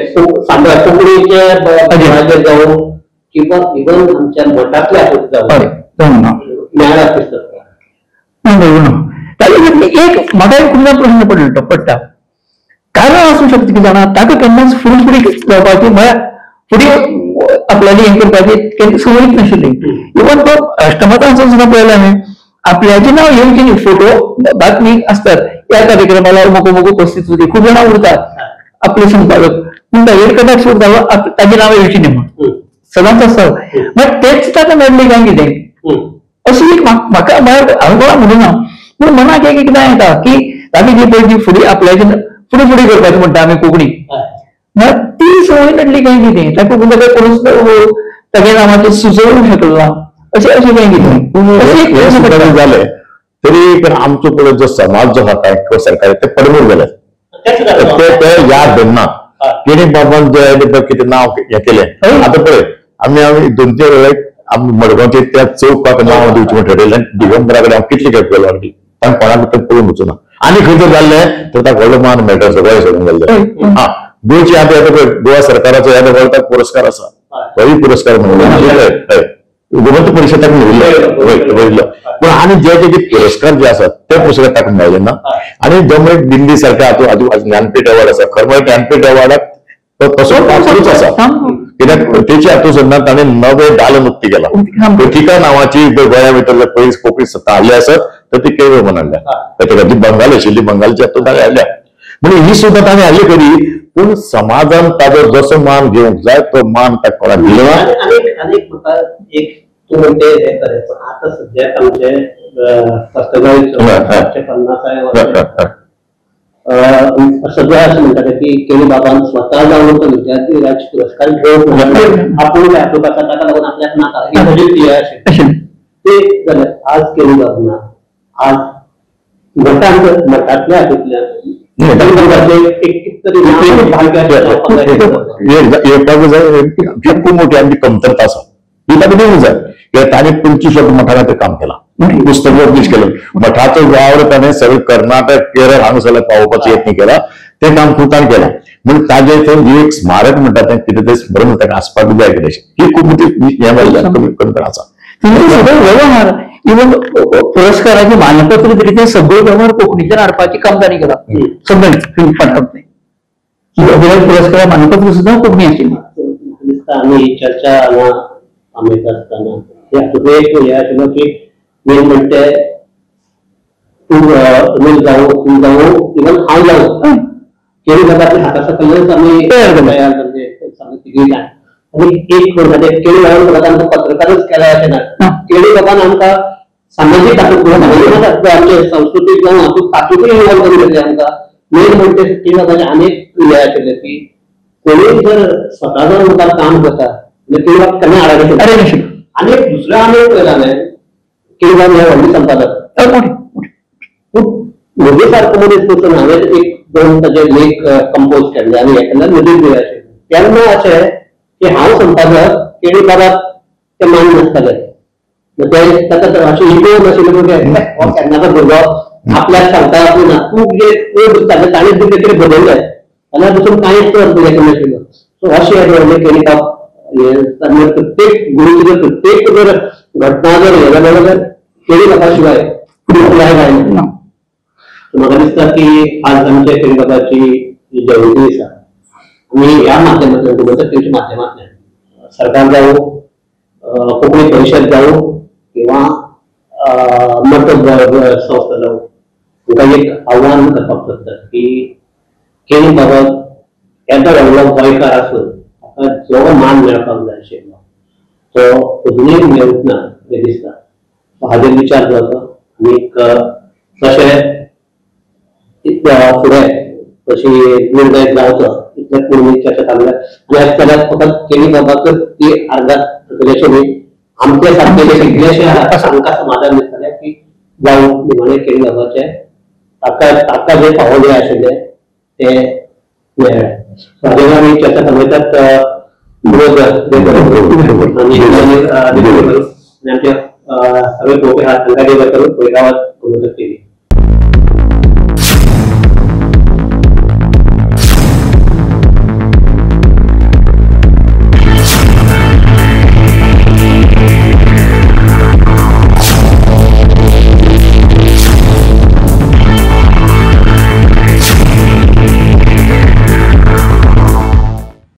कोंकणीचे भागाचेर जावं किंवा इवन आमच्या मठांतल्या हातूंत जावं मेळ्ळा दिसता. एक म्हाका एक खूबदां प्रश्न पडटा, कारण आसूं शकता की जाणा ताका केन्नाच फुडें फुडें जावपाची म्हळ्यार फुडें आपल्याली हें करपाची केन्ना संवयच नाशिल्ली. इवन तो राष्ट्रमतान सुद्दां पळयलें हांवें, आपल्याचें नांव येवचें न्ही, फोटो बातमी आसतात ह्या कार्यक्रमाला अमुक अमुक उपस्थित होते, खूब जाणां उरतात आपले संपादक, पूण ताजेर कटाक्ष उरतालो ताजें नांव येवचें न्ही म्हूण सदांच आसता. मागीर तेच ताका मेळ्ळें काय कितें अशी एक म्हाका हांव कोणाक म्हणिना, पूण मनाक एक एकदां येता की आमी जी पळय जी फुडें आपल्याचें फुडें फुडें करपाचें म्हणटा आमी कोंकणी, ती संवय नडली काय कितें ताका कोणूच तागे नांवाचें सुचोवंक शकलो ना अशें अशें काय कितें जालें तरी. पण आमचो पळय जो समाज जो आहा काय सरकारी ते पडमूर गेले, ते याद धरना. केणी बाबान जे कितें नांव हें केलें आतां पळय आमी आमी दोन तीन वेळार आमी मडगांवचे त्या चौकाक नांव दिवचें म्हण ठरयलें. दिगंबरा कडेन हांव कितले खेप गेलो तांकां कोणाक तें पळोवन वचूना. आनी खंय जर जाल्लें तर ताका व्हडलो मान मेळटा सगळें सोडून गेल्लें. हा गोंयची आतां येता पळय गोवा सरकाराचो येता व्हडलो पुरस्कार आसा, होय पुरस्कार म्हणून गोमंत परिशदाक मेळिल्लो. पूण आनी जे जे पुरस्कार जे आसात ते पुरस्कार ताका मेळ्ळे ना. आनी जो म्हणजे दिल्ली सारखे आतां आजू ज्ञानपीठ अवॉर्ड आसा, खरें म्हळ्यार ज्ञानपीठ अवॉर्डाक तो तसो पात्रूच आसा, कित्याक तेचे हातूंत सुद्दां ताणें नवे दालन उक्ती केला. पथिका नांवाची गोंया भितर पयलीं कोंकणी सत्ता हाडली आसत तर ती केळी हाडल्या, ताका ती बंगाल आशिल्ली, बंगालची हातूंत ताणें हाडल्या. म्हणजे ही सुद्दां ताणें हाडली खरी, पूण समाजान ताजो जसो मान घेवंक जाय तो मान ताका कोणाक दिलो ना. आनीक म्हाका एक तूं म्हणटे हें खरें, पण आतां सद्याक आमचे 50 सगळे अशें म्हणटाले की केणी बाबान स्वता जावन तो विद्यार्थी राज्य पुरस्कार घेवन आपूण हातूंत आसा ताका लागून आपल्याक नाका ही म्हजी क्रिया आशिल्ली. ते जाल्यार आज केणी बाब ना, आज मठांतल्या हातूंतल्यान खूब मोठी आमची कमतरता आसा, ही ताका दिवंक जाय. कित्याक ताणें 25 वर्सां मठा खातीर काम केलां, पुस्तक पब्लीश केलें, मठाचो वावर ताणें सगळें कर्नाटक केरळ हांगा पावोवपाचो यत्न केला, तें काम खूब ताणें केलां. म्हण ताजें थंय एक स्मारक म्हणटा तें कितें तें स्मरण ताका आसपाक जाय कितें, ही खूब मोठी हें जाल्ली कमतरता आसा. सगळे व्यवहार इवन पुरस्काराचे मानपत्र तरी ते सगळे व्यवहार कोंकणीच्यान हाडपाचें काम तांणी केलां, सगळें पुरस्कार मानपत्र सुद्दां कोंकणी आशिल्ली. दिसता आमी ही चर्चा हांगा थांबयता आसतना हातूंत एक हें आशिल्लो की मेन म्हणटे तूं तुमी जावं तूं जावं इवन हांव जावं केणी बाबाच्या हाता सकयल्यानच आमी तयार जाले तिगूय जाण. आनी एक म्हणटा तें केणी बाबान फकत आमकां पत्रकारच केला अशें ना, केणी बाबान आमकां सामाजीक हातूंत आमचे संस्कृतीक जावं हातूंत तातूंतय इन्वॉल्व करून घेतलें आमकां. मेन म्हणटे केणी बाबाचें आनी एक हें आशिल्लें की कोणूय जर स्वता जावन मुखार काम करता म्हणजे केणी बाब केन्ना आडायनाशिल्लो. आनी एक दुसरें आनी एक पळयलां हांवें, केणी बाब हे व्हडले संपादक, खूब म्हजे सारको मनीस वचून हांवें एक दोन ताजे लेख कंपोज केल्ले आनी हें केन्ना म्हजेर बी आशिल्लें. तेन्ना अशें की हांव संपादक, केणी बाबाक ते मान्य नासताले, ते ताका अशें इगो नाशिल्लें म्हणजे हो केन्नाचो भुरगो आपल्याक सांगता आपलें ना, तूं कितें कोण दिसता ताणें बी कितें बदललें जाल्यार पसून कांयच हें नाशिल्लो. सो अशें हें व्हडलें केणी बाब हें प्रत्येक गुरुची जर प्रत्येक जर घटना जर हें जाल्या जाल्यार केणी बाबा शिवाय फुडें जायना. म्हाका दिसता की आज आमच्या केणी बाबाची जयंती आसा, आमी ह्या माध्यमांतल्यान गोमंतक टीव्हीच्या माध्यमांतल्यान सरकार जावं, कोंकणी परिशद जावं किंवा मठ संस्था जावं, तुमकां एक आव्हान करपाक सोदतात की केणी बाबा येदो व्हडलो गोंयकार आसून ताका जो मान मेळपाक जाय आशिल्लो तो अजुनूय मेळूंक ना हें दिसता. हाजेर विचार जावचो आनीक तशें फुडें तशी निर्णय जावचो इतलें पूर्ण चर्चा थांबल्या. आनी आज जाल्यार फकत केणी बाबाकच ती आर्गां करतली न्ही, आमचे सारके जे कितलेशे आहा तांकां समाधान दिसतलें की जावं निमाणें केणी बाबाचें ताका ताका जे फावो जे आशिल्लें तें मेळ्ळें. हाजेर आमी चर्चा थांबयतात. आनी आमचे सगळे पळोवपी आहात तांकां देव करूं. पळयता गोमंतक टीव्ही.